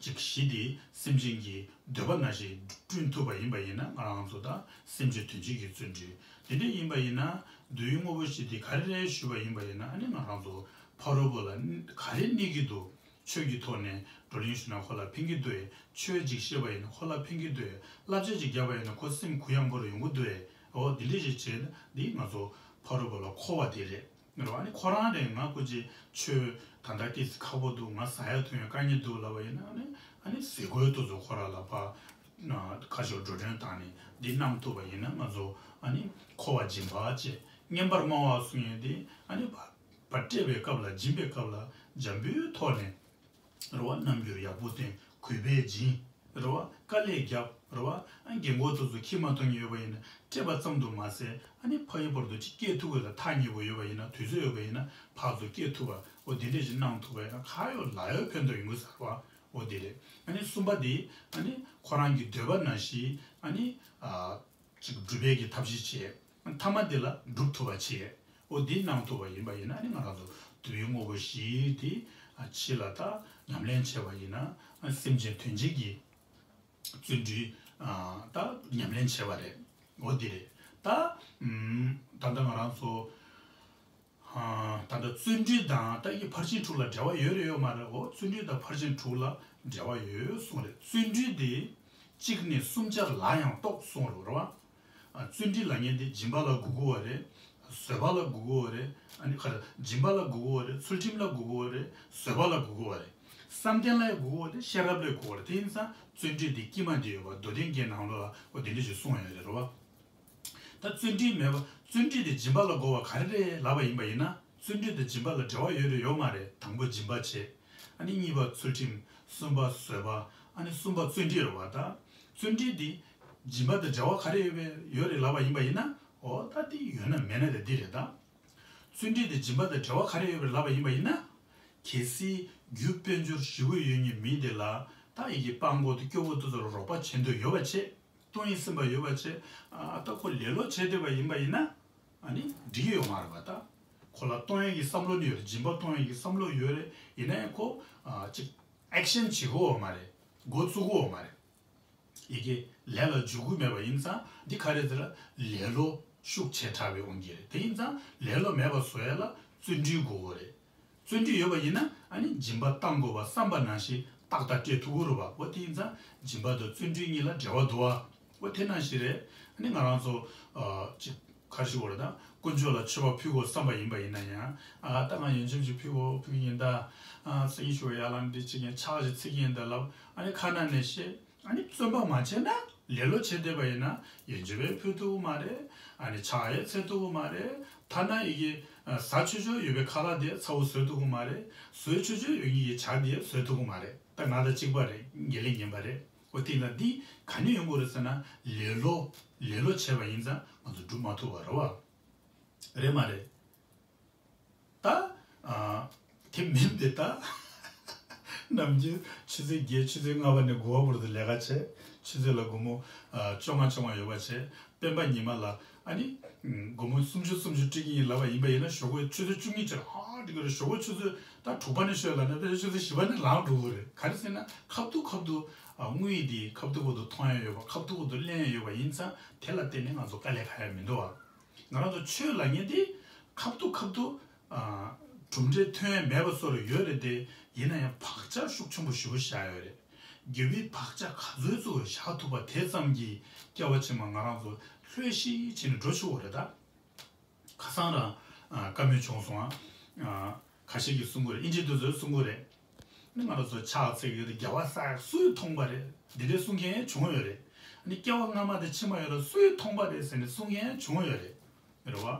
ཅིག་བཞི་དེ་སེམས་ཅན་གྱི་འདོད་པ་ནང་བཞིན་བསྐྲུན་ཐུབ་པ་ཡིན་པ་ཡིན་ན་ང་རང་ཚོ་ད་སེམས་ཅན་དོན་བྱེད་ཀྱི་བརྩོན་འགྲུས། དེ་འདྲ་ཡིན་པ་ཡིན་ན་འདུལ་བའི་དངོས་པོ་བཞི་དེ་ག་རེ་རེད་ཞུས་པ་ཡིན་པ་ཡིན་ན་ཨ་ནི་ང་རང་ཚོ་ཕ་རོལ་པོ་ལ་ག་རེ་གནས་ཀྱི་འདུག་ཆོས་ཀྱི་ཐོག་ནས་བགྲོ་གླེང་ཞུས་ན་ཁོ་ལ་ཕན་གྱི་འདུག་ཨེ། ཆོས་ཅིག་བཤད་པ་ཡིན་ན་ཁོ་ལ་ཕན་གྱི་འདུག་ཨེ། བསླབ་བྱ་ཅིག་བརྒྱབ་པ་ཡིན་ན་ཁོ་སེམས་གུ་ཡངས་པོ་རུ་ཡོང་གི་འདུག་ཨེ། འོ་འདི་འདྲ་ཞིག་བྱས་ན་འདི་ང་ཚོ་ཕ་རོལ་པོ་ལ་མཁོ་བ་དེ་རེད། ཨ་ནི་ཁོ་རང་རེད། ང་ཀུ་ཅི་ཆོས་ད་ལྟ་ཏིས་ཁག་པོ་འདུག་ང་ཟ་ཡ་འཐུང་ཡ་དཀའ་ངལ་འདུག་ལབ་པ་ཡིན་ན་ཨ་ནི་ཨ་ནི་ཟས་གོས་དེ་ཚོ་ཁོ་རང་ལ་ཕར་ཁ་ཤོར་འགྲོ་གྲོན་བཏང་ནས་འདི་གནང་ཐུབ་པ་ཡིན་ན་ང་ཚོ་ཨ་ནི་མཁོ་བ་སྦྱིན་པ་བྱས། སྙན་པར་སྨྲ་བ་གསུང་ཡས་འདི་ཨ་ནི་ཕར་ཕར་སྤྲད་པའི་སྐབས་ལ་སྦྱིན་པའི་སྐབས་ལ་འཇམ་པོའི་ཐོག་ནས་རེད་བ། རྣམ་འགྱུར་ཡག་པོ་བསྟན། གུས་པས་སྦྱིན། རེད་བ། དཀའ་ལས་རྒྱབ། རེད་བ། ཨ་རྒན་གོག་དེ་ཚོ་ཁྱི་མ་མཐོང་མཁན་ཡོད་པ་ཡིན་ན་སྤྲད་པ་ཙམ་དུ་མ་ཟད་ཨ་ནི་ཕ་གི་བར་དུ་ཅིག་སྐྱེལ་ཐུབ་དགོས་ལ་ཐག་ཉེ་པོ་ཡོད་པ་ཡིན་ན་དུས་ཚོད་ཡོད་པ་ཡིན་ན་ཕར་ཚུར་སྐྱེལ་ཐུབ་པ་འོ་དེ་འདྲས་ཞིག་གནང་ཐུབ་པ་ཡིན་ན་ག་ཡོད་ལ་ཡོད་ཕན་ཐོགས་ཡོང་གི་ཟེར་བ་འོ་དེ་རེད། ཨ་ནི་གསུམ་པ་དེ་ཨ་ནི་ཁོ་རང་གི་འདོད་པ་ནང་བཞིན་ཨ་ནི་ཨ། ཅིག་སྒྲུབ་པའི་གི་ཐབས་ཤེས་བྱས། མཐའ་མ་དེ་ལ་སྒྲུབ་ཐུབ་པ་བྱས། འོ་འདི་གནང་ཐུབ་པ་ཡིན་པ་ཡིན་ན་ཨ་ནི་ང་རང་ཚོ་འདུལ་བའི་དངོས་པོ་བཞི་དེ་ཕྱི་ལ་ད་ཉམས་ལེན་བྱས་པ་ཡིན་ན་སེམས་ཅན་དོན་བྱེད་ཀྱི་བརྩོན་འགྲུས་ད་ཉམས་ལེན་བྱས་པ་རེད། འོ་འདི་རེད། ད་ད་ལྟ་ང་རང་ཚོ་ད་ལྟ་བརྩོན་འགྲུས་དང་ད་ཡི་ཕར་ཕྱིན་དྲུག་ལ་འབྲེལ་བ་ཡོད་རེད་ཡོད་མ་རེད། འོ་བརྩོན་འགྲུས་དང་ཕར་ཕྱིན་དྲུག་ལ་འབྲེལ་བ་ཡོད་གསུངས་རེད། བརྩོན་འགྲུས་དེ་གཅིག་ནས་གསུམ་ཆར་ལ་ཡང་རྟོགས་གསུངས་རེད་བ། ཨ་བརྩོན་འགྲུས་ལབ་མཁན་དེ་སྦྱིན་པ་ལ་གོ་དགོས་པ་རེད། བཟོད་པ་ལ་གོ་དགོས་པ་རེད། ཨ་ནི་ཁ་སྦྱིན་པ་ལ་གོ་དགོས་པ་རེད། ཚུལ་ཁྲིམས་ལ་གོ་དགོས་པ་རེད། བཟོད་པ་ལ་གོ་དགོས་པ་རེད། བསམ་གཏན་ལ་ཡང་གོ་དགོས་པ་རེད། ཤེས་རབ་ལ་ཡང་གོ་དགོས་པ་རེད། དེ་ཡིན་ཙང་བརྩོན་འགྲུས་དེ་དཀྱིལ་མ་དེ་ཡོད་པ་མདོ་དོན་རྒྱན་ནང་ལོགས་ལ་འོ་དེ་འདྲ་ཞིག་གསུངས་ཡོད་རེད་རེད་བ། ད་བརྩོན་འགྲུས་མེད་པ་བརྩོན་འགྲུས་དེ་སྦྱིན་པ་ལ་གོ་བ་ག་རེ་རེད་ལབ་པ་ཡིན་པ་ཡིན་ན་བརྩོན་འགྲུས་དེ་སྦྱིན་པ་ལ་འབྲེལ་བ་ཡོད་རེད་ཡོད་མ་རེད། དང་པོ་སྦྱིན་པ་བྱེད། ཨ་ནི་གཉིས་པ་ཚུལ་ཁྲིམས། གསུམ་པ་བཟོད་པ། ཨ་ནི་གསུམ་པ་བརྩོན་འགྲུས་རེད་བ། ད་བརྩོན་འགྲུས་འདི་སྦྱིན་པ་དང་འབྲེལ་བ་ག་རེ་ཡོད་པའི་ཡོད་རེད་ལབ་པ་ཡིན་པ་ཡིན་ན་འོ་ད་འདི་ཡོད་ན་མེད་ན་དེ་འདི་རེད་ད། བརྩོན་འགྲུས་དེ་སྦྱིན་པ་དང་འབྲེལ་བ་ག་རེ་ཡོད་པའི་ལབ་པ་ཡིན་པ་ཡིན་ན། གལ་སྲིད་རྒྱུ་དཔལ་འབྱོར་ཞེ་པོ་ཡོད་མཁན་མི་དེ་ལ་ད་ཡི་གེ་སྤྲང་པོ་དེ་སྐྱོ་པོ་དེ་ཚོར་རོགས་པ་བྱེད་འདོད་ཡོད་པ་བྱེད། གཏོང་ཡི་སེམས་པ་ཡོད་པ་བྱས། ཨ་ད་ཁོ་ལེ་ལོ་བྱས་བསྡད་པ་ཡིན་པ་ཡིན་ན་ཨ་ནི་འགྲིག་གི་ཡོད་མ་རེད་པ། ད་ཁོ་ལ་གཏོང་ཡག་གི་བསམ་བློ་ནི་ཡོད་རེད། སྦྱིན་པ་གཏོང་ཡག་གི་བསམ་བློ་ཡོད་རེད། ཡིན་ན་ཡང་ཁོ་ཨ་ཅིག་ཨེག་ཤན་བྱེད་ཀྱི་ཡོད་མ་རེད། འགོ་བཙུགས་ཀྱི་ཡོད་མ་རེད། ཡི་གེ་ལས་ལ་འཇུག་གི་མེད་པ་ཡིན་ཙང་འདི་ག་རེ་ཟེར་ལེ་ལོ་ཤུགས་ཆེ་དྲགས་པའི་དབང་གིས་རེད། དེ་ཡིན་ཙང་ལེ་ལོ་མེད་པ་བཟོ་ཡག་ལ་བརྩོན་འགྲུས་དགོས་ཀྱི་རེད། བརྩོན་འགྲུས་ཡོད་པ་ཡིན་ན་ཨ་ནི་སྦྱིན་པ་གཏང་དགོས་པ་བསམ་པ་ནང་བཞིན་ རྟགས་དང་སྤྲད་ཐུབ་ཀྱི་རེད་བ། འོ་དེ་ཡིན་ཙང་སྦྱིན་པ་དང་བརྩོན་འགྲུས་གཉིས་ལ་འབྲེལ་བ་འདུག་བ། འོ་དེ་ནང་བཞིན་རེད། ཨ་ནི་ང་རང་ཚོ་ཨ་ཅིག་ག་རེ་ཞུ་དགོས་རེད་ད། དཀོན་མཆོག་ལ་མཆོད་པ་ཕུལ་དགོས་བསམ་པ་ཡིན་པ་ཡིན་ན་ཡང་། ཨ་ད་ང་ཡོན་ཆབ་ཅིག་ཕུལ་དགོས་ཕུལ་གྱི་ཡིན་ད། ཨ་སེང་ཞུ་ཡ་ལ་འདི་བྱེད་ཀྱིན་ཕྱག་ཅིག་འཚལ་གྱི་ཡིན་ད་ལབ། ཨ་ནི་ཁ་ནང་ནས་བཤད། ཨ་ནི་བརྩོན་པ་མ་བྱས་ན། ལེ་ལོ་བྱས་བསྡད་པ་ཡིན་ན་ཡོན་ཆབ་ཡང་ཕུལ་ཐུབ་ཀྱི་མ་རེད། ཨ་ནི་ཕྱག་ཡང་འཚལ་ཐུབ་ཀྱི་མ་རེད། ཐ་ན་ཡི་གེ་ཨ་ཟ་ཆོག་ཆོག་ཡོད་པའི་ཁ་ལག་དེ་ཚ་བོ་བཟོ་ཐུབ་ཀྱི་མ་རེད། བཟོ་ཆོག་ཆོག་ཡོད་མཁན་གྱི་ཇ་དེ་བཟོ་ཐུབ་ཀྱི་མ་རེད། ད་ང་དང་གཅིག་པ་རེད། ངེས་ལེགས་ཉན་པ་རེད། འོ་དེ་ལ་འདི་ག་ནས་ཡོང་གི་རེད་ཟེར་ན། ལེ་ལོ། ལེ་ལོ་བྱས་པ་ཡིན་ཙང་ང་ཚོ་སྒྲུབ་མ་ཐུབ་པ་རེད་བ། རེད་མ་རེད། ད། ཨ། དེ་མིན་པའི་ད། ནམ་རྒྱུན་ཆུ་ཚོད་བརྒྱད་ཆུ་ཚོད་ལྔ་པ་ནས་དགུ་པ་བར་དུ་ལས་ཀ་བྱས། ཆུ་ཚོད་ལ་སྒོར་མོ་ཨ་བཅོ་ལྔ་བཅོ་ལྔ་ཡོད་པ་བྱས། སྤེན་པ་ཉི་མ་ལ་ཨ་ནི། སྒོར་མོ་སུམ་ཅུ་སུམ་ཅུ་སྤྲད་ཀྱི་ཡིན་ལབ་པ་ཡིན་པ་ཡིན་ན། ཞོགས་པའི་ཆུ་ཚོད་བཅུ་གཉིས་ཅིག་ལ་ཨ་འགྲིག་གི་རེད། ཞོགས་པའི་ཆུ་ཚོད་ད་དྲུག་པ་ནས་ཤོད་ལབ་ན། དཔེ་ཆུ་ཚོད་བཞི་པ་ནས་ལངས་འགྲོ་གི་རེད། ག་རེ་ཟེར་ན་ཁ་ཐུག་ཁ་ཐུག་ཨ་དངུལ་དེ་ཁ་ཐུག་ཁ་ཐུག་མཐོང་ཡ་ཡོད་པ། ཁ་ཐུག་ཁ་ཐུག་ལེན་ཡ་ཡོད་པ་ཡིན་ཙང་། དེ་ལ་བརྟེན་ནས་ང་ཚོ་དཀའ་ལས་ཁག་ཡ་མི་འདུག་ཨ། ང་རང་ཚོ་ཆོས་ལབ་མཁན་དེ་ཁ་ཐུག་ཁ་ཐུག་ཨ་གྲུབ་འབྲས་ཐོན་ཡ་མེད་པ་བཟོ་འདྲ་ཡོད་རེད་དེ། ཡིན་ན་ཡང་བག་ཆགས་ཤུགས་ཆེན་པོ་ཞེ་པོ་བཞག་ཡོད་རེད། དགེ་བའི་བག་ཆགས་ག་ཚོད་ཚོད་བཞག་ཐུབ་པ་དེ་ཙམ་གྱིས་སྐྱེ་བ་ཕྱི་མ་ང་རང་ཚོ་ལྷོད་ཤིག་བྱས་ནས་འགྲོ་ཆོག་གི་རེད་ད། ཁ་སང་རང་ཨ་བཀའ་མོལ་བྱུང་སོང་ཨ། ཨ་ཁ་ཤས་ཀྱིས་གསུང་གི་རེད། ཨིན་ཇི་དེ་ཚོས་གསུང་གི་རེད། ནི་ང་རང་ཚོ་ཕྱག་འཚལ་གྱི་ཡོད་དེ་དགེ་བ་བསགས་སུས་མཐོང་པ་རེད། འདི་འདྲའི་གསུང་མཁན་བྱུང་ཡོད་རེད། ནི་སྐྱེ་བ་སྔ་མ་དང་ཕྱི་མ་ཡོད་ལ་སུས་མཐོང་པ་རེད་ཟེར་ནས་གསུང་མཁན་བྱུང་ཡོད་རེད། རེད་བ།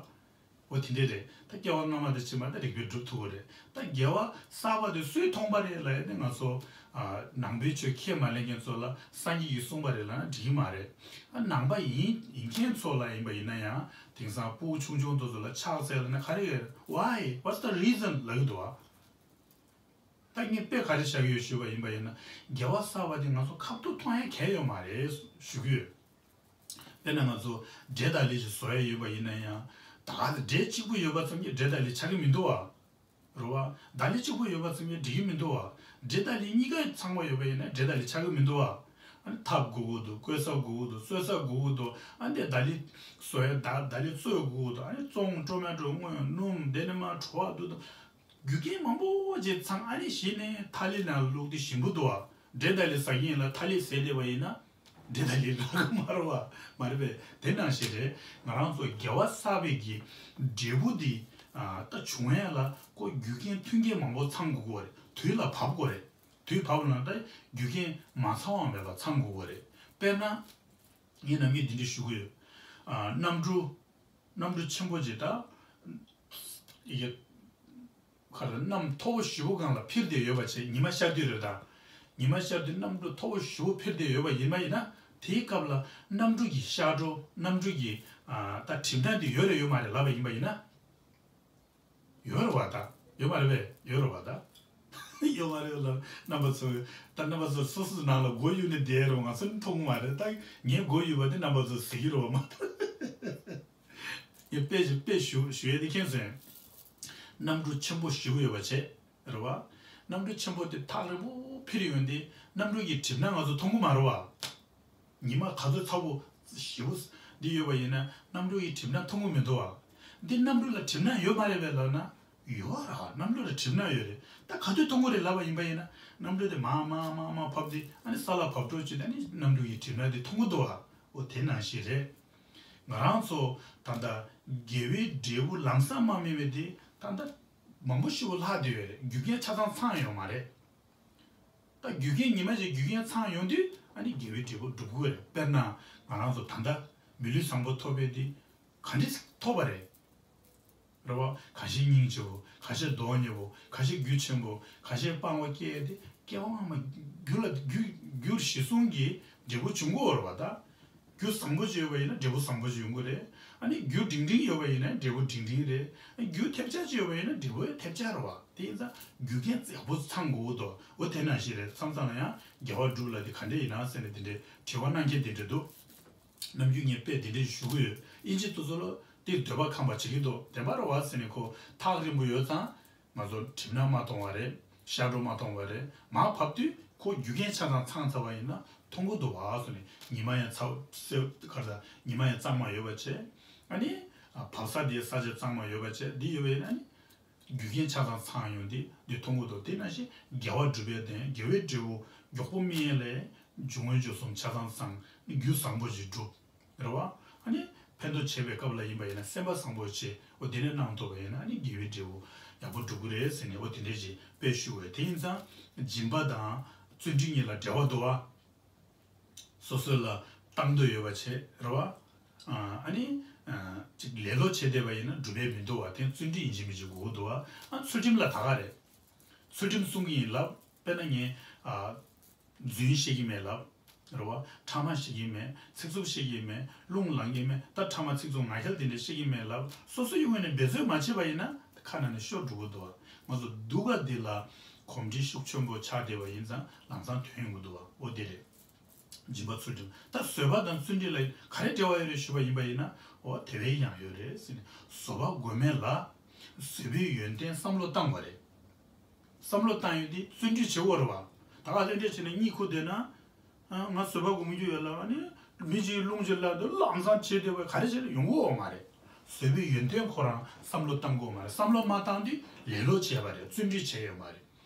འོ་དེ་འདྲས་རེད། ད་སྐྱེ་བ་སྔ་མ་དང་ཕྱི་མ་ད་རིགས་པས་སྒྲུབ་ཐུབ་ཀྱི་རེད། ད་དགེ་བ་བསགས་པ་དེ་སུས་མཐོང་པ་རེད་ལབ་ཡ་དེ། ང་ཚོ་ཨ་ནང་པའི་ཆོས་ཁས་མ་ལེན་མཁན་ཚོ་ལ་སངས་རྒྱས་ཀྱིས་གསུངས་པ་རེད་ལབ་ན་འགྲིག་གི་མ་རེད། ཨ་ནང་པ་ཡིན་ཡིན་མཁན་ཚོ་ལ་ཡིན་པ་ཡིན་ན་ཡང་། དེང་སང་སྤུ་གུ་ཆུང་ཆུང་དེ་ཚོ་ལ་ཕྱག་འཚལ་ལབ་ན་ག་རེ་ཡོད། Why? What's the reason? ལབ་ཀྱི་འདུག་ཨ། ད་ངས་དཔེ་ག་རེ་བཞག་གི་ཡོད་ཞུས་པ་ཡིན་པ་ཡིན་ན། དགེ་བ་བསགས་པ་དེ་ང་ཚོ་ཁ་ཐུག་མཐོང་ཡ་གང་ཡང་ཡོད་མ་རེད་ཞུ་གི་ཡོད། དཔེར་ན་ང་ཚོ་འབྲས་དང་ལི་ཞིག་བཟོ་ཡ་ཡོད་པ་ཡིན་ན་ཡང་། ད་ག་འབྲས་གཅིག་པུ་ཡོད་པ་ཙམ་གྱིས་འབྲས་དང་ལི་ཆགས་ཀྱི་མི་འདུག་བ། རེད་བ། ད་ལི་གཅིག་པུ་ཡོད་པ་ཙམ་གྱིས་འགྲིག་གི་མི་འདུག་བ། འབྲས་དང་ལི་གཉིས་ཀ་ཚང་མ་ཡོད་པ་ཡིན་ན་འབྲས་དང་ལི་ཆགས་ཀྱི་མི་འདུག་བ། ཨ་ནི་ཐབ་དགོས་ཀྱི་འདུག་བཀོལ་ས་དགོས་ཀྱི་འདུག་བཟོ་ས་དགོས་ཀྱི་འདུག་ཨ་ནི་ད་ལི་བཟོ་ཡ་ད་ད་ལི་བཙོས་དགོས་ཀྱི་འདུག་ཨ་ནི་བཙོང་ཊོ་མེ་ཊོ་སྔོན་སྣུམ་དེ་ནས་མར་བྲོ་བ་འདུག་དང་། རྒྱུ་རྐྱེན་མང་པོ་ཅིག་ཚང་། ཨ་ནི་གཞི་ནས་ཐ་ལི་ནང་བླུགས་ཏེ་ཞིམ་པོ་འདུག་བ། འབྲས་དང་ལི་ཟ་མཁན་ལ་ཐ་ལི་ཟས་བསྡད་པ་ཡིན་ན། འབྲས་དང་ལི་རག་གི་མ་རེད་བ། མ་རེད་པས། དེ་ནང་བཞིན་རེད། ང་རང་ཚོ་དགེ་བ་བསགས་པའི་གི་འབྲས་བུ་འདི་ཨ་ད་བྱུང་ཡ་ལ་ཁོ་རྒྱུ་རྐྱེན་མཐུན་རྐྱེན་མང་པོ་ཚང་དགོས་ཀྱི་ཡོད་རེད། དུས་ལ་བབ་དགོས་རེད། དུས་བབ་ན་ད་རྒྱུ་རྐྱེན་མ་ཚང་བ་མེད་པ་ཚང་དགོས་ཀྱི་ཡོད་རེད། དཔེར་ན། ངས་ནམ་རྒྱུན་འདི་འདྲ་ཞུ་གི་ཡོད། ཨ་གནམ་གྲུ། གནམ་གྲུ་ཆེན་པོ་ཅིག་ད། ཡ། ག་རེ། གནམ་མཐོ་པོ་ཞེ་པོ་སྒང་ལ་འཕུར་ཏེ་ཡོད་པ་བྱས། ཉི་མ་ཤར་དུས་རེད་ད། ཉི་མ་ཤར་དུས་གནམ་གྲུ་མཐོ་པོ་ཞེ་པོ་འཕུར་ཏེ་ཡོད་པ་ཡིན་པ་ཡིན་ན། དེའི་སྐབས་ལ་གནམ་གྲུ་གི་ཤར་གྲོ། གནམ་གྲུ་གི་ཨ་ད་གྲིབ་ནག་དེ་ཡོད་རེད་ཡོད་མ་རེད་ལབ་པ་ཡིན་པ་ཡིན་ན། ཡོད་རེད་བ་ད། ཡོད་མ་རེད་པས། ཡོད་རེད་བ་ད། ཡོད་མ་རེད་ལ། རྣམ་པ་ཚོ། ད་རྣམ་པ་ཚོ་སོ་སོའི་ནང་ལ་མགོ་གཡུག་ནས་བསྡད་རུང་ང་ཚོ་ནི་མཐོང་གི་མ་རེད། ད་ངས་མགོ་གཡུག་པ་དེ་རྣམ་པ་ཚོ་གཟིགས་ཀྱི་རེད་བ་མ་གཏོགས། ངས་དཔེ་ཞིག་དཔེ་ཞུ་ཞུ་ཡས་དེ་མཁྱེན་སོང་། གནམ་གྲུ་ཆེན་པོ་ཞེ་པོ་ཡོད་པ་བྱས། རེད་བ། གནམ་གྲུ་ཆེན་པོ་དེ་ཐག་རིང་པོ་འཕུར་ཡོང་དུས་གནམ་གྲུ་གི་གྲིབ་ནག་ང་ཚོ་མཐོང་གི་མ་རེད་བ། ཉི་མ་ག་ཚོད་ཚ་པོ་ཞེ་པོ་འདི་ཡོད་པ་ཡིན་ན་གནམ་གྲུ་ཡི་གྲིབ་ནག་མཐོང་གི་མི་འདུག་བ། འདི་གནམ་གྲུ་ལ་གྲིབ་ནག་ཡོད་མ་རེད་པས་ལབ་ན། ཡོད་ར། གནམ་གྲུ་ལ་གྲིབ་ནག་ཡོད་རེད། ད་ག་དུས་མཐོང་གི་རེད་ལབ་པ་ཡིན་པ་ཡིན་ན། གནམ་གྲུ་དེ་མར་མར་མར་མར་བབས་ཏེ་ཨ་ནི་ས་ལ་བབས་འགྲོ་བྱས་ཏེ་ཨ་ནི་གནམ་གྲུ་ཡི་གྲིབ་ནག་དེ་མཐོང་གི་འདུག་བ། འོ་དེ་ནང་བཞིན་རེད། ང་རང་ཚོ་ད་ལྟ་དགེ་བའི་འབྲས་བུ་ལམ་སང་མ་སྨིན་པའི་དེ་ད་ལྟ་མང་པོ་ཞེ་པོ་ལྷག་བསྡད་ཡོད་རེད། རྒྱུ་རྐྱེན་ཆ་ཚང་ཚང་ཡོད་མ་རེད། ད་རྒྱུ་རྐྱེན་ཉི་མ་ཞིག་རྒྱུ་རྐྱེན་ཚང་ཡོང་དུས་ཨ་ནི་དགེ་བའི་འབྲས་བུ་འགྲུབ་ཀྱི་ཡོད་རེད། དཔེར་ན་ང་རང་ཚོ་ད་ལྟ་མི་ལུས་བཟང་པོ་ཐོབ་པའི་དེ་ག་འདྲས་ཐོབ་པ་རེད། རེད་བ། ཁ་ཤས་སྙིང་རྗེ་བོ། ཁ་ཤས་མདོག་ཉེས་པོ། ཁ་ཤས་རྒྱུ་ཆེན་པོ། ཁ་ཤས་སྤང་བ་སྐྱེས་ཏེ་སྐྱེ་བ་སྔ་མ་རྒྱུ་ལ་རྒྱུ་རྒྱུ་གཞི་བཟུང་གི་འབྲས་བུ་འབྱུང་གི་ཡོད་རེད་བ་ད། རྒྱུ་བཟང་པོ་ཅིག་ཡོད་པ་ཡིན་ན་འབྲས་བུ་བཟང་པོ་ཅིག་ཡོང་གི་རེད། ཨ་ནི་རྒྱུ་འབྲིང་འབྲིང་ཡོད་པ་ཡིན་ན་འབྲས་བུ་འབྲིང་འབྲིང་རེད། ཨ་རྒྱུ་ཐེབས་ཆག་ཅིག་ཡོད་པ་ཡིན་ན་འབྲས་བུ་ཐེབས་ཆག་རེད་བ། དེ་ཡིན་ཙང་རྒྱུ་རྐྱེན་ཡག་པོ་ཚང་དགོས་འདུག་འོ་དེ་ནང་བཞིན་རེད། མཚམས་མཚམས་ལ་ཡང་དགེ་བ་སྒྲུབ་ལ་དེ་ག་འདྲས་ཡིན་ན་ཟེར་ནས་དེ་འདྲའི་དྲི་བ་གནང་མཁན་དེ་འདྲས་འདུག་ནམ་རྒྱུན་ངས་དཔེ་དེ་འདྲས་ཞུ་གི་ཡོད། ཨིན་ཇི་དེ་ཚོ་ལ་དེ་འདོད་པ་ཁེངས་པ་བྱེད་ཀྱི་འདུག་བདེན་པ་རེད་བ་ཟེར་ནས་ཁོ་ཐག་རིང་པོ་ཡོད་ཙང་། ང་ཚོ་གྲིབ་ནག་མ་མཐོང་བ་རེད། ཤར་གྲོ་མ་མཐོང་བ་རེད། མར་བབས་དུས་ཁོ་རྒྱུ་རྐྱེན་ཆ་ཚང་ཚང་ཚར་བ་ཡིན་ན་མཐོང་གི་འདུག་བ་ཟེར་ནས། ཉི་མ་ཡང་ཚ་སེ་ག་རེ་ཟ། ཉི་མ་ཡང་གཙང་མ་ཡོད་པ་བྱས། ཨ་ནི་ཨ་བབས་ས་དེ་ས་ཆ་གཙང་མ་ཡོད་པ་བྱས། འདི་ཡོད་པ་ཡིན་ན་ཨ་ནི་ རྒྱུ་རྐྱེན་ཆ་ཚང་ཚང་ཡོང་དེ་འདི་མཐོང་གི་འདུག་དེ་ནང་བཞིན་དགེ་བ་སྒྲུབ་པའི་དོན་དགེ་བའི་འབྲས་བུ་མགྱོགས་པོ་སྨིན་ཡས་ལ་རྒྱུ་དངོས་རྒྱུ་གསུམ་ཆ་ཚང་ཚང་རྒྱུ་བཟང་པོ་ཞིག་སྒྲུབ། རེད་བ། ཨ་ནི་ཕན་ཐོགས་བྱེད་པའི་སྐབས་ལ་ཡིན་པ་ཡིན་ན་སེམས་པ་བཟང་པོ་བྱེད། འོ་དེ་ནས་གནང་ཐུབ་པ་ཡིན་ན་ཨ་ནི་དགེ་བའི་འབྲས་བུ་ཡག་པོ་འགྲུབ་ཀྱི་རེད་ཟེར་ནས་འོ་དེ་འདྲས་ཞིག་དཔེ་ཞུ་བས། དེ་ཡིན་ཙང་སྦྱིན་པ་དང་བརྩོན་འགྲུས་གཉིས་ལ་འབྲེལ་བ་འདུག་བ། སོ་སོ་ལ་བཏང་འདོད་ཡོད་པ་བྱེད་རེད་བ། ཨ་ནི་ཅིག་ལེ་ལོ་བྱེད་བསྡད་པ་ཡིན་ན་འགྲུབ་པས་མི་འདུག་བ། དེ་བརྩོན་འགྲུས་ཡིན་གཅིག་མིན་གཅིག་དགོས་ཀྱི་འདུག་བ། ཨ་ཚུལ་ཁྲིམས་ལ་ད་ག་རེད། ཚུལ་ཁྲིམས་སྲུང་གི་ཡིན་ལབ། དཔེར་ན་ངས་ཨ། རྫུན་བཤད་ཀྱི་མེད་ལབ། རེད་བ། ཕྲ་མ་བཤད་ཀྱི་མེད། ཚིག་རྩུབ་བཤད་ཀྱི་མེད། རླུང་ལངས་ཀྱི་མེད། ད་ཕྲ་མ་ཚིག་རྩུབ་ངག་འཁྱལ་དེ་འདྲ་བཤད་ཀྱི་མེད་ལབ། སོ་སོ་ཡི་ངོས་ནས་འབད་རྩོལ་མ་བྱས་པ་ཡིན་ན་ཁ་ནང་ནས་ཤོར་འགྲོ་གི་འདུག་བ། ང་ཚོ་སྡུག་ག་འདི་ལ་གོམས་འདྲིས་ཤུགས་ཆེན་པོ་ཆགས་བསྡད་པ་ཡིན་ཙང་ལམ་སང་ཐོན་ཡོང་གི་འདུག་བ། འོ་དེ་རེད། སྦྱིན་པ་ཚུལ་ཁྲིམས། ད་བཟོད་པ་དང་བརྩོན་འགྲུས་ལ་ག་རེ་འབྲེལ་བ་ཡོད་རེད་ཞུས་པ་ཡིན་པ་ཡིན་ན། འོ་དེ་བས་ཡང་ཡོད་རེད་ཟེར་ནས། བཟོད་པ་དགོས་མེད་ལ་བཟོད་པའི་ཡོན་ཏན་བསམ་བློ་བཏང་བ་རེད། བསམ་བློ་བཏང་ཡོད་དེ་བརྩོན་འགྲུས་བྱེད་དགོས་རེད་བ། ད་ག་ལྷན་འདྲེ་བྱས་ནས་གཉིད་ཁུག་བསྡད་ན། ཨ། ང་བཟོད་པ་སྒོམ་རྒྱུ་ཡོད་ལབ་ནས་མི་གཅིག་རླུང་གཅིག་ལབ་དུས་ལམ་སང་བྱེད་བསྡད་པ་ག་རེ་བྱས་ནས་ཡོང་གི་ཡོད་མ་རེད། བཟོད་པའི་ཡོན་ཏན་ཁོ་རང་བསམ་བློ་བཏང་གི་ཡོད་མ་རེད། བསམ་བློ་མ་བཏང་དུས་ལེ་ལོ་བྱས་པ་རེད། བརྩོན་འགྲུས་བྱས་ཡོད་མ་རེད།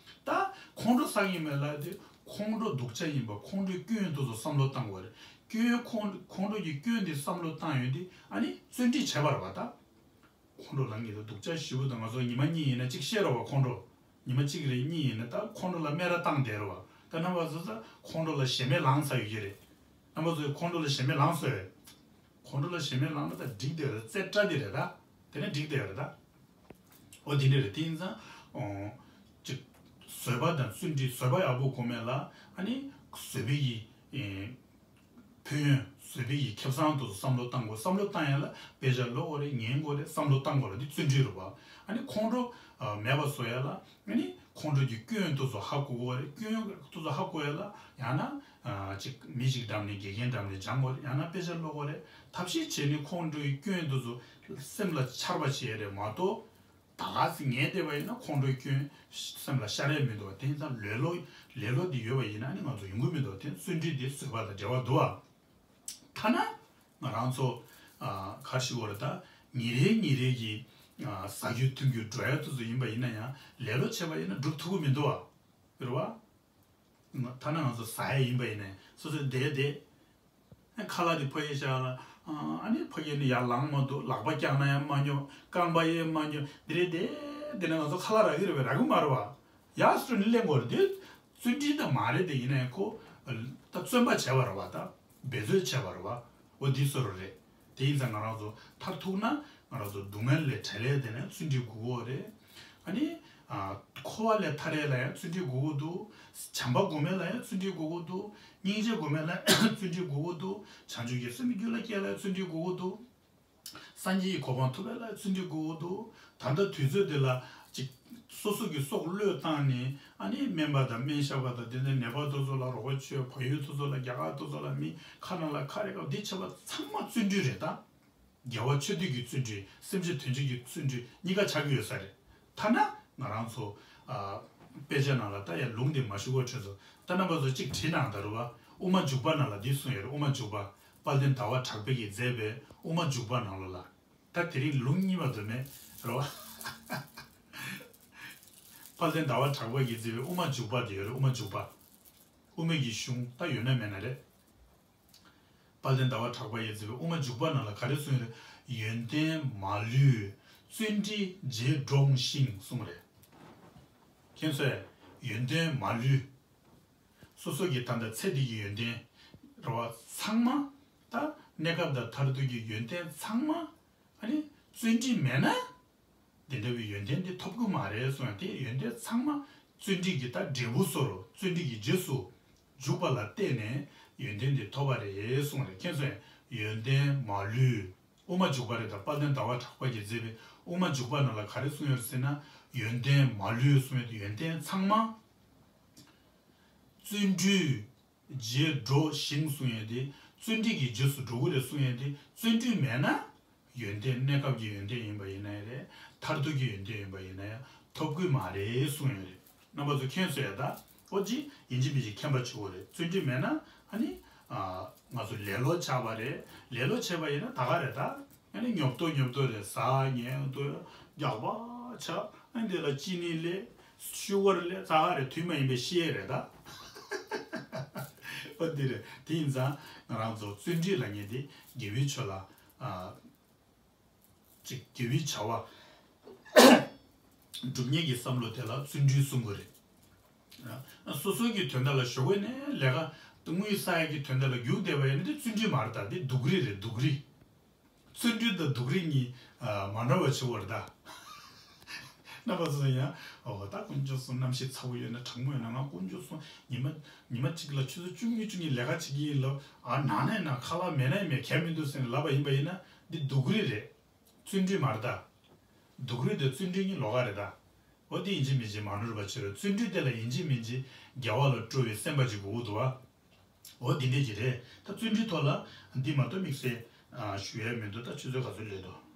ད་ཁོང་ཁྲོ་ཟ་གི་མེད་ལབ་དུས་ཁོང་ཁྲོ་སྡུག་ཅག་ཡིན་པ་ཁོང་ཁྲོའི་སྐྱོན་དེ་ཚོ་བསམ་བློ་བཏང་དགོས་རེད། སྐྱོན་ཁོང་ཁོང་ཁྲོ་གི་སྐྱོན་དེ་བསམ་བློ་བཏང་ཡོད་དུས་ཨ་ནི་བརྩོན་འགྲུས་བྱས་པ་རེད་བ་ད། ཁོང་ཁྲོ་ལངས་ཀྱི་འདུག་སྡུག་ཅག་ཞེ་པོ་འདུག་ང་ཚོ་ཉི་མ་གཉིས་ཡིན་ན་གཅིག་བཤད་རོགས་བ། ཁོང་ཁྲོ་ཉི་མ་གཅིག་རེ་གཉིས་ཡིན་ན་ད་ཁོང་ཁྲོ་ལ་སྨད་ར་བཏང་བསྡད་རོགས་བ། ད་རྣམ་པ་ཚོ་ཚ་ཁོང་ཁྲོ་ལ་ཞེ་མེར་ལངས་ཚར་ཡོད་ཀྱི་རེད། རྣམ་པ་ཚོས་ཁོང་ཁྲོ་ལ་ཞེ་མེར་ལངས་སོང་བས། ཁོང་ཁྲོ་ལ་ཞེ་མེར་ལངས་ན་ད་འགྲིག་བསྡད་རེད། རྩེ་བཀྲ་བསྡད་རེད་ད། དེ་ནས་འགྲིག་བསྡད་རེད་ད། འོ་དེ་འདྲ་རེད། དེ་ཡིན་ཙང་། ཨོ། ཅིག་བཟོད་པ་དང་བརྩོན་འགྲུས། བཟོད་པ་ཡག་པོ་སྒོམ་མེད་ལ་ཨ་ནི་བཟོད་པའི་ཡི། ཨེ། ཕན་ཡོན། བཟོད་པའི་ཡི་ཁེ་བཟང་དུ་བསམ་བློ་བཏང་དགོས། བསམ་བློ་བཏང་ཡ་ལ་དཔེ་ཆ་ཀློག་དགོས་རེད། ཉན་དགོས་རེད། བསམ་བློ་བཏང་དགོས་རེད། འདི་བརྩོན་འགྲུས་རེད་བ། ཨ་ནི་ཁོང་ཁྲོ་མེད་པ་བཟོ་ཡ་ལ་ཨ་ནི་ཁོང་ཁྲོ་གི་སྐྱོན་དེ་ཚོ་ཧ་གོ་དགོས་རེད། སྐྱོན་དེ་ཚོ་ཧ་གོ་ཡ་ལ་ཡང་ན་ཅིག་མི་ཞིག་འགྲམ་ནས་དགེ་རྒན་འགྲམ་ནས་སྦྱང་དགོས་རེད། ཡང་ན་དཔེ་ཆ་ཀློག་དགོས་རེད། ཐབས་ཤེས་བྱས་ནས་ཁོང་ཁྲོའི་སྐྱོན་དེ་ཚོ་སེམས་ལ་འཆར་བ་བྱེད་ཡ་རེད་མ་གཏོགས། ད་ག་ཚོད་ངལ་བསྡད་པ་ཡིན་ན་ཁོང་ཁྲོའི་སྐྱོན་སེམས་ལ་ཤར་ཡ་མི་འདུག་བ། དེ་ཡིན་ཙང་ལེ་ལོ་ལེ་ལོ་འདི་ཡོད་པ་ཡིན་ན་ནི་ང་ཚོ་ཡོང་གི་མི་འདུག་དེ་བརྩོན་འགྲུས་འདི་བཟོད་པ་དང་འབྲེལ་བ་འདུག་བ། ཐ་ན་ང་རང་ཚོ་ཨ་ག་རེ་ཞུ་དགོས་རེད། ད་ཉིན་རེ་ཉིན་རེ་གི་ཨ་ཟ་རྒྱུ་འཐུང་རྒྱུ་འགྲོ་ཡ་དེ་ཚོ་ཡིན་པ་ཡིན་ན་ཡང་ལེ་ལོ་བྱས་པ་ཡིན་ན་འགྲུབ་ཐུབ་ཀྱི་མི་འདུག་བ། རེད་བ། ཐ་ན་ང་ཚོ་ཟ་ཡ་ཡིན་པ་ཡིན་ནའི་སོ་སོས་བསྡད་བསྡད། ཁ་ལག་དེ་ཕ་གིར་བཞག་ལ། ཨ་ནི་ཕ་གིར་ནི་ཡར་ལངས་མ་ཐུབ། ལག་པ་བརྐྱངས་ན་ཡང་མ་སྙོམས། རྐང་པ་གཡས་མ་སྙོམས། འདི་རེད་དེ། དེ་ནས་ང་ཚོ་ཁ་ལག་རག་གི་རེད་པས། རག་གི་མ་རེད་བ། ཡར་སོང་ནས་ལེན་དགོས་རེད་དེ། བརྩོན་འགྲུས་དང་མ་རེད་དེ། ཡིན་ནའི་ཁོ་ད་བརྩོན་པ་བྱས་པ་རེད་བ། ད་འབད་རྩོལ་བྱས་པ་རེད་བ། འོ་འདི་བཟོ་འདྲ་རེད། དེ་ཡིན་ཙང་ང་རང་ཚོ་མཐར་ཐུག་ན་ང་རང་ཚོ་སྡུག་བསྔལ་ལས་བྲལ་ཡས་དེ་ནས་བརྩོན་འགྲུས་དགོས་ཀྱི་ཡོད་རེད། ཨ་ནི་ཨ་འཁོར་བ་ལས་ཐར་ཡས་ལ་ཡང་བརྩོན་འགྲུས་དགོས་ཀྱི་འདུག་བྱམས་པ་སྒོམ་ཡས་ལ་ཡང་བརྩོན་འགྲུས་དགོས་ཀྱི་འདུག་སྙིང་རྗེ་སྒོམ་ཡས་ལ་ཡང་བརྩོན་འགྲུས་དགོས་ཀྱི་འདུག་བྱང་ཆུབ་ཀྱི་སེམས་རྒྱུད་ལ་སྐྱེ་ཡས་ལ་ཡང་བརྩོན་འགྲུས་དགོས་ཀྱི་འདུག་སངས་རྒྱས་ཀྱི་གོ་འཕང་ཐོབ་ཡས་ལ་བརྩོན་འགྲུས་དགོས་ཀྱི་འདུག་ད་ལྟ་དུས་ཚོད་འདི་ལ་ཅིག་སོ་སོ་གི་སྲོག་བློས་བཏང་ནས་ཨ་ནི་སྨན་པ་དང་སྨན་ཞབས་པ་དང་དེ་ནས་ནད་པ་དེ་ཚོ་ལ་རོགས་པ་བྱོས། བལ་ཡུལ་དེ་ཚོ་ལ་རྒྱ་གར་དེ་ཚོ་ལ་མི་ཁ་ནང་ལ་ཁ་རེ་ཁ་འདི་བྱས་པ་ཚང་མ་བརྩོན་འགྲུས་རེད་ད། དགེ་བ་ཆོས་སྡུད་ཀྱི་བརྩོན་འགྲུས། སེམས་ཅན་དོན་བྱེད་ཀྱི་བརྩོན་འགྲུས་གཉིས་ཀ་ཆགས་ཀྱི་ཡོད་ས་རེད། ཐ་ན་ང་རང་ཚོ་ཨ་དཔེ་ཆ་ནང་ལ་ད་ཡང་ལུང་འདི་མ་ཞུ་གོ་ཁྱོད་ཚོ། ད་རྣམ་པ་ཚོ་གཅིག་བྲིས་གནང་ད་རུ་བ། དབུ་མ་འཇུག་པ་ནང་ལ་འདི་གསུངས་ཡོད་རེད། དབུ་མ་འཇུག་པ། དཔལ་ལྡན་ཟླ་བ་གྲགས་པས་ཀྱིས་མཛད་པའི་དབུ་མ་འཇུག་པ་ནང་ལོགས་ལ། ད་དེ་རིང་ལུང་གཉིས་པ་དུ་མེད་རེད་བ། དཔལ་ལྡན་ཟླ་བ་གྲགས་པས་ཀྱིས་མཛད་པའི་དབུ་མ་འཇུག་པ་དེ་ཡོད་རེད། དབུ་མ་འཇུག་པ། དབུ་མའི་གི་གཞུང་ད་ཡོད་ན་མེད་ན་རེད། དཔལ་ལྡན་ཟླ་བ་གྲགས་པ་ཡིས་མཛད་པའི་དབུ་མ་འཇུག་པ་ནང་ལ་ག་རེ་གསུངས་ཡོད་རེད། ཡོན་ཏན་མ་ལུས་བརྩོན་འགྲུས་རྗེས་འགྲོ་ཞིང་གསུངས་རེད། མཁྱེན་སོང་ངས། ཡོན་ཏན་མ་ལུས། སོ་སོ་གི་ད་ལྟ་ཚེ་འདི་གི་ཡོན་ཏན་རེད་བ། ཚང་མ་ད་གནས་སྐབས་དང་མཐར་ཐུག་གི་ཡོན་ཏན་ཚང་མ་ཨ་ནི་བརྩོན་འགྲུས་མེད་ན། དེ་འདྲ་བའི་ཡོན་ཏན་དེ་ཐོབ་ཀྱི་མ་རེད་གསུངས་ཡ། དེ་ཡོན་ཏན་ཚང་མ་བརྩོན་འགྲུས་ཀྱི་ད་འབྲས་བུ་བཟོ་འདྲ། བརྩོན་འགྲུས་ཀྱི་རྗེས་སུ་འཇུག་པ་ལ་བརྟེན་ནས་ཡོན་ཏན་དེ་ཐོབ་པ་རེད་གསུངས་རེད། མཁྱེན་སོང་ངས། ཡོན་ཏན་མ་ལུས། དབུ་མ་འཇུག་པ་རེད། ད་དཔལ་ལྡན་ཟླ་བ་གྲགས་པ་གིས་མཛད་པའི་དབུ་མ་འཇུག་པ་ནང་ལ་ག་རེ་གསུངས་ཡོད་ཟེར་ན། ཡོན་ཏན་མ་ལུས་གསུངས་ཡོད་དེ། ཡོན་ཏན་ཚང་མ་བརྩོན་འགྲུས་རྗེས་འགྲོ་ཞིང་གསུངས་ཡོད་དེ། བརྩོན་འགྲུས་ཀྱི་རྗེས་སུ་འགྲོ་གི་རེད་གསུངས་ཡོད་དེ། བརྩོན་འགྲུས་མེད་ན། ཡོན་ཏན་གནས་སྐབས་ཀྱི་ཡོན་ཏན་ཡིན་པ་ཡིན་ན་ཡང་རེད། མཐར་ཐུག་གི་ཡོན་ཏན་ཡིན་པ་ཡིན་ན་ཡང་ཐོབ་ཀྱི་མ་རེད་གསུངས་ཡོད་རེད། རྣམ་པ་ཚོ་མཁྱེན་སོང་ངས། ད་ཨོ་ཅི་ཡིན་གཅིག་མིན་གཅིག་མཁྱེན་པ་བྱེད་དགོས་རེད། བརྩོན་འགྲུས་མེད་ན་ཨ་ནི་ཨ་ང་ཚོ་ལེ་ལོ་ཆགས་པ་རེད། ལེ་ལོ་བྱས་པ་ཡིན་ན་ད་ག་རེད། ད་ཨ་ནི་ཉོབ་ཏོ་ཉོབ་ཏོ་རེད། ཟ་ཉལ་ཏོ་རྒྱགས་པ་ཆགས། ཨ་འདི་ལ་ཅི་ནི་ལས་ཤུ་གར་ལས་ཙག་ག་རེད། དུས་མ་ཡིན་པའི་བཤད་རེད་ད། ཨོ་འདི་རེད། དེ་ཡིན་ཙང་ང་རང་ཚོ་བརྩོན་འགྲུས་ལབ་མཁན་དེ་དགེ་བའི་ཆོས་ལ་ཨ། ཅིག་དགེ་བའི་བྱ་བ་སྒྲུབ་མཁན་གྱི་བསམ་བློ་དེ་ལ་བརྩོན་འགྲུས་གསུང་དགོས་རེད། ཨ། སོ་སོ་གི་དོན་དག་ལ་ཞོགས་པ་ནས་ལས་ཀ་དངུལ་བསགས་ཡག་གི་དོན་དག་ལ་རྒྱུག་བསྡད་པ་ཡིན་ན་དེ་བརྩོན་འགྲུས་མ་རེད་ད། དེ་སྡུག་རུས་རེད། སྡུག་རུས། བརྩོན་འགྲུས་དང་སྡུག་རུས་གཉིས་ཨ། མ་འདྲ་བ་བྱེད་དགོས་རེད་ད། རྣམ་པ་ཚོ་ཡང་འོ་ད་དཀོན་མཆོག་གསུམ་གནམ་གཤིས་ཚ་པོ་ཡོད་ན་གྲང་མོ་ཡོད་ན་ང་དཀོན་མཆོག་གསུམ་ཉི་མ་ཉི་མ་གཅིག་ལ་ཆུ་ཚོད་བཅུ་གཉིས་བཅུ་གཉིས་ལས་ཀ་བྱེད་ཀྱི་ཡིན་ལབ། ཨ་ནང་ནས་ན་ཁ་ལག་མེད་ན་མེད་གལ་མི་འདུག་ཟེར་ནས་ལབ་པ་ཡིན་པ་ཡིན་ན་འདི་སྡུག་རུས་རེད། བརྩོན་འགྲུས་མ་རེད་ད། སྡུག་རུས་དང་བརྩོན་འགྲུས་གཉིས་ལོགས་ཀ་རེད་ད། འོ་འདི་ཡིན་གཅིག་མིན་གཅིག་མ་ནོར་བ་བྱེད་རོགས། བརྩོན་འགྲུས་དེ་ལ་ཡིན་གཅིག་མིན་གཅིག་དགེ་བ་ལ་སྤྲོ་བའི་སེམས་པ་ཅིག་དགོས་ཀྱི་འདུག་བ། འོ་འདི་འདྲས་ཅིག་རེད། ད་བརྩོན་འགྲུས་ཐོག་ལ་འདི་མ་གཏོགས་དམིགས་བསལ་ཞུ་ཡ་མི་འདུག་ད་ཆུ་ཚོད་ག་ཚོད་སླེབས་འདུག་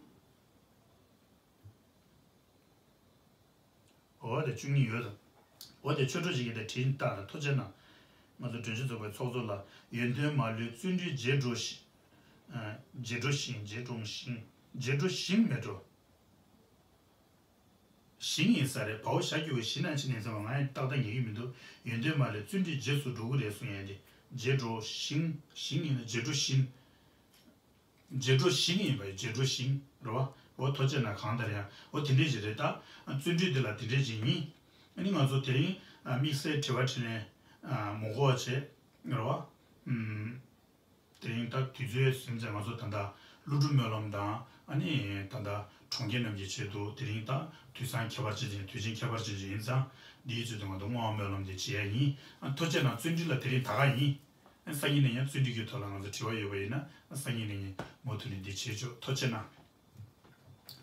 འོ་དེ་བཅུ་གཉིས་ཡོད་དམ། འོ་དེ་ཆོས་གྲོགས་ཅིག་གིས་དེ་བྲིས་བཏང་ན་ཐུགས་རྗེ་གནང་། ང་ཚོ་སྒྲོན་ཆེན་ཚོགས་པའི་ཚོགས་གཙོ་ལ་ཡོན་ཏན་མ་ལུས་བརྩོན་འགྲུས་རྗེས་འགྲོ་ཞིང་། རྗེས་འགྲོ་ཞིང་རྗེས་འགྲོ་ཞིང་རྗེས་འགྲོ་ཞིང་མེད་འགྲོ། ཞིང་ཡིན་ས་རེད། བའོ་ཞ་གི་གུ་ཞི་ན་ཆི་ནས་ཟེར་བ་ང་ཡང་ཏག་ཏག་ངེས་ཀྱི་མི་འདུག་ཡོན་ཏན་མ་ལུས་བརྩོན་འགྲུས་རྗེས་སུ་འགྲོ་གི་རེད་གསུང་ཡ་དེ། རྗེས་འགྲོ་ཞིང་། ཞིང་ཡིན་ན་རྗེས་འགྲོ་ཞིང་། རྗེས་འགྲོ་ཞིང་ཡིན་པ་ཡིན། རྗེས་འགྲོ་ཞིང་རེད་བ། འོ་ཐུགས་རྗེ་གནང་། གང་ལྟར་ཡང་འོ་དེ་འདྲས་ཞིག་རེད་ད། བརྩོན་འགྲུས་འདི་ལ་དེ་འདྲས་ཅིག་ཡིན། ཨ་ནི་ང་ཚོ་དེ་རིང་དམིགས་བསལ་དྲི་བ་དྲིས་ལན་མ་གོ་བ་བྱས་རེད་བ། དེ་རིང་ད་དུས་ཚོད་ཟིན་ཙང་ང་ཚོ་ད་ལྟ་ཀླུ་སྒྲུབ་སྨོན་ལམ་དང་ཨ་ནི་ད་ལྟ་གྲོང་ཁྱེར་རྣམས་ཀྱི་ཆེད་དུ་དེ་རིང་ད་དུས་བཟང་ཁྱད་པར་ཅན་ཅིག་དུས་ཆེན་ཁྱད་པར་ཅན་ཅིག་ཡིན་ཙང་འདིའི་ཆེད་དུ་ང་ཚོ་བསྔོ་བ་སྨོན་ལམ་དེ་བྱེད་ཡ་ཡིན། ཨ་ཐུགས་རྗེ་གནང་། བརྩོན་འགྲུས་ལ་དེ་རིང་ད་ག་ཡིན། སང་ཉིན་ནས་ཡང་བརྩོན་འགྲུས་ཀྱི་ཐོག་ལ་ང་ཚོ་དྲི་བ་ཡོད་པ་ཡིན་ན་སང་ཉིན་ནས་མུ་མཐུད་ནས་འདི་བྱེད་ཆོག་ཐུགས་རྗེ་གནང་།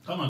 ད་ང་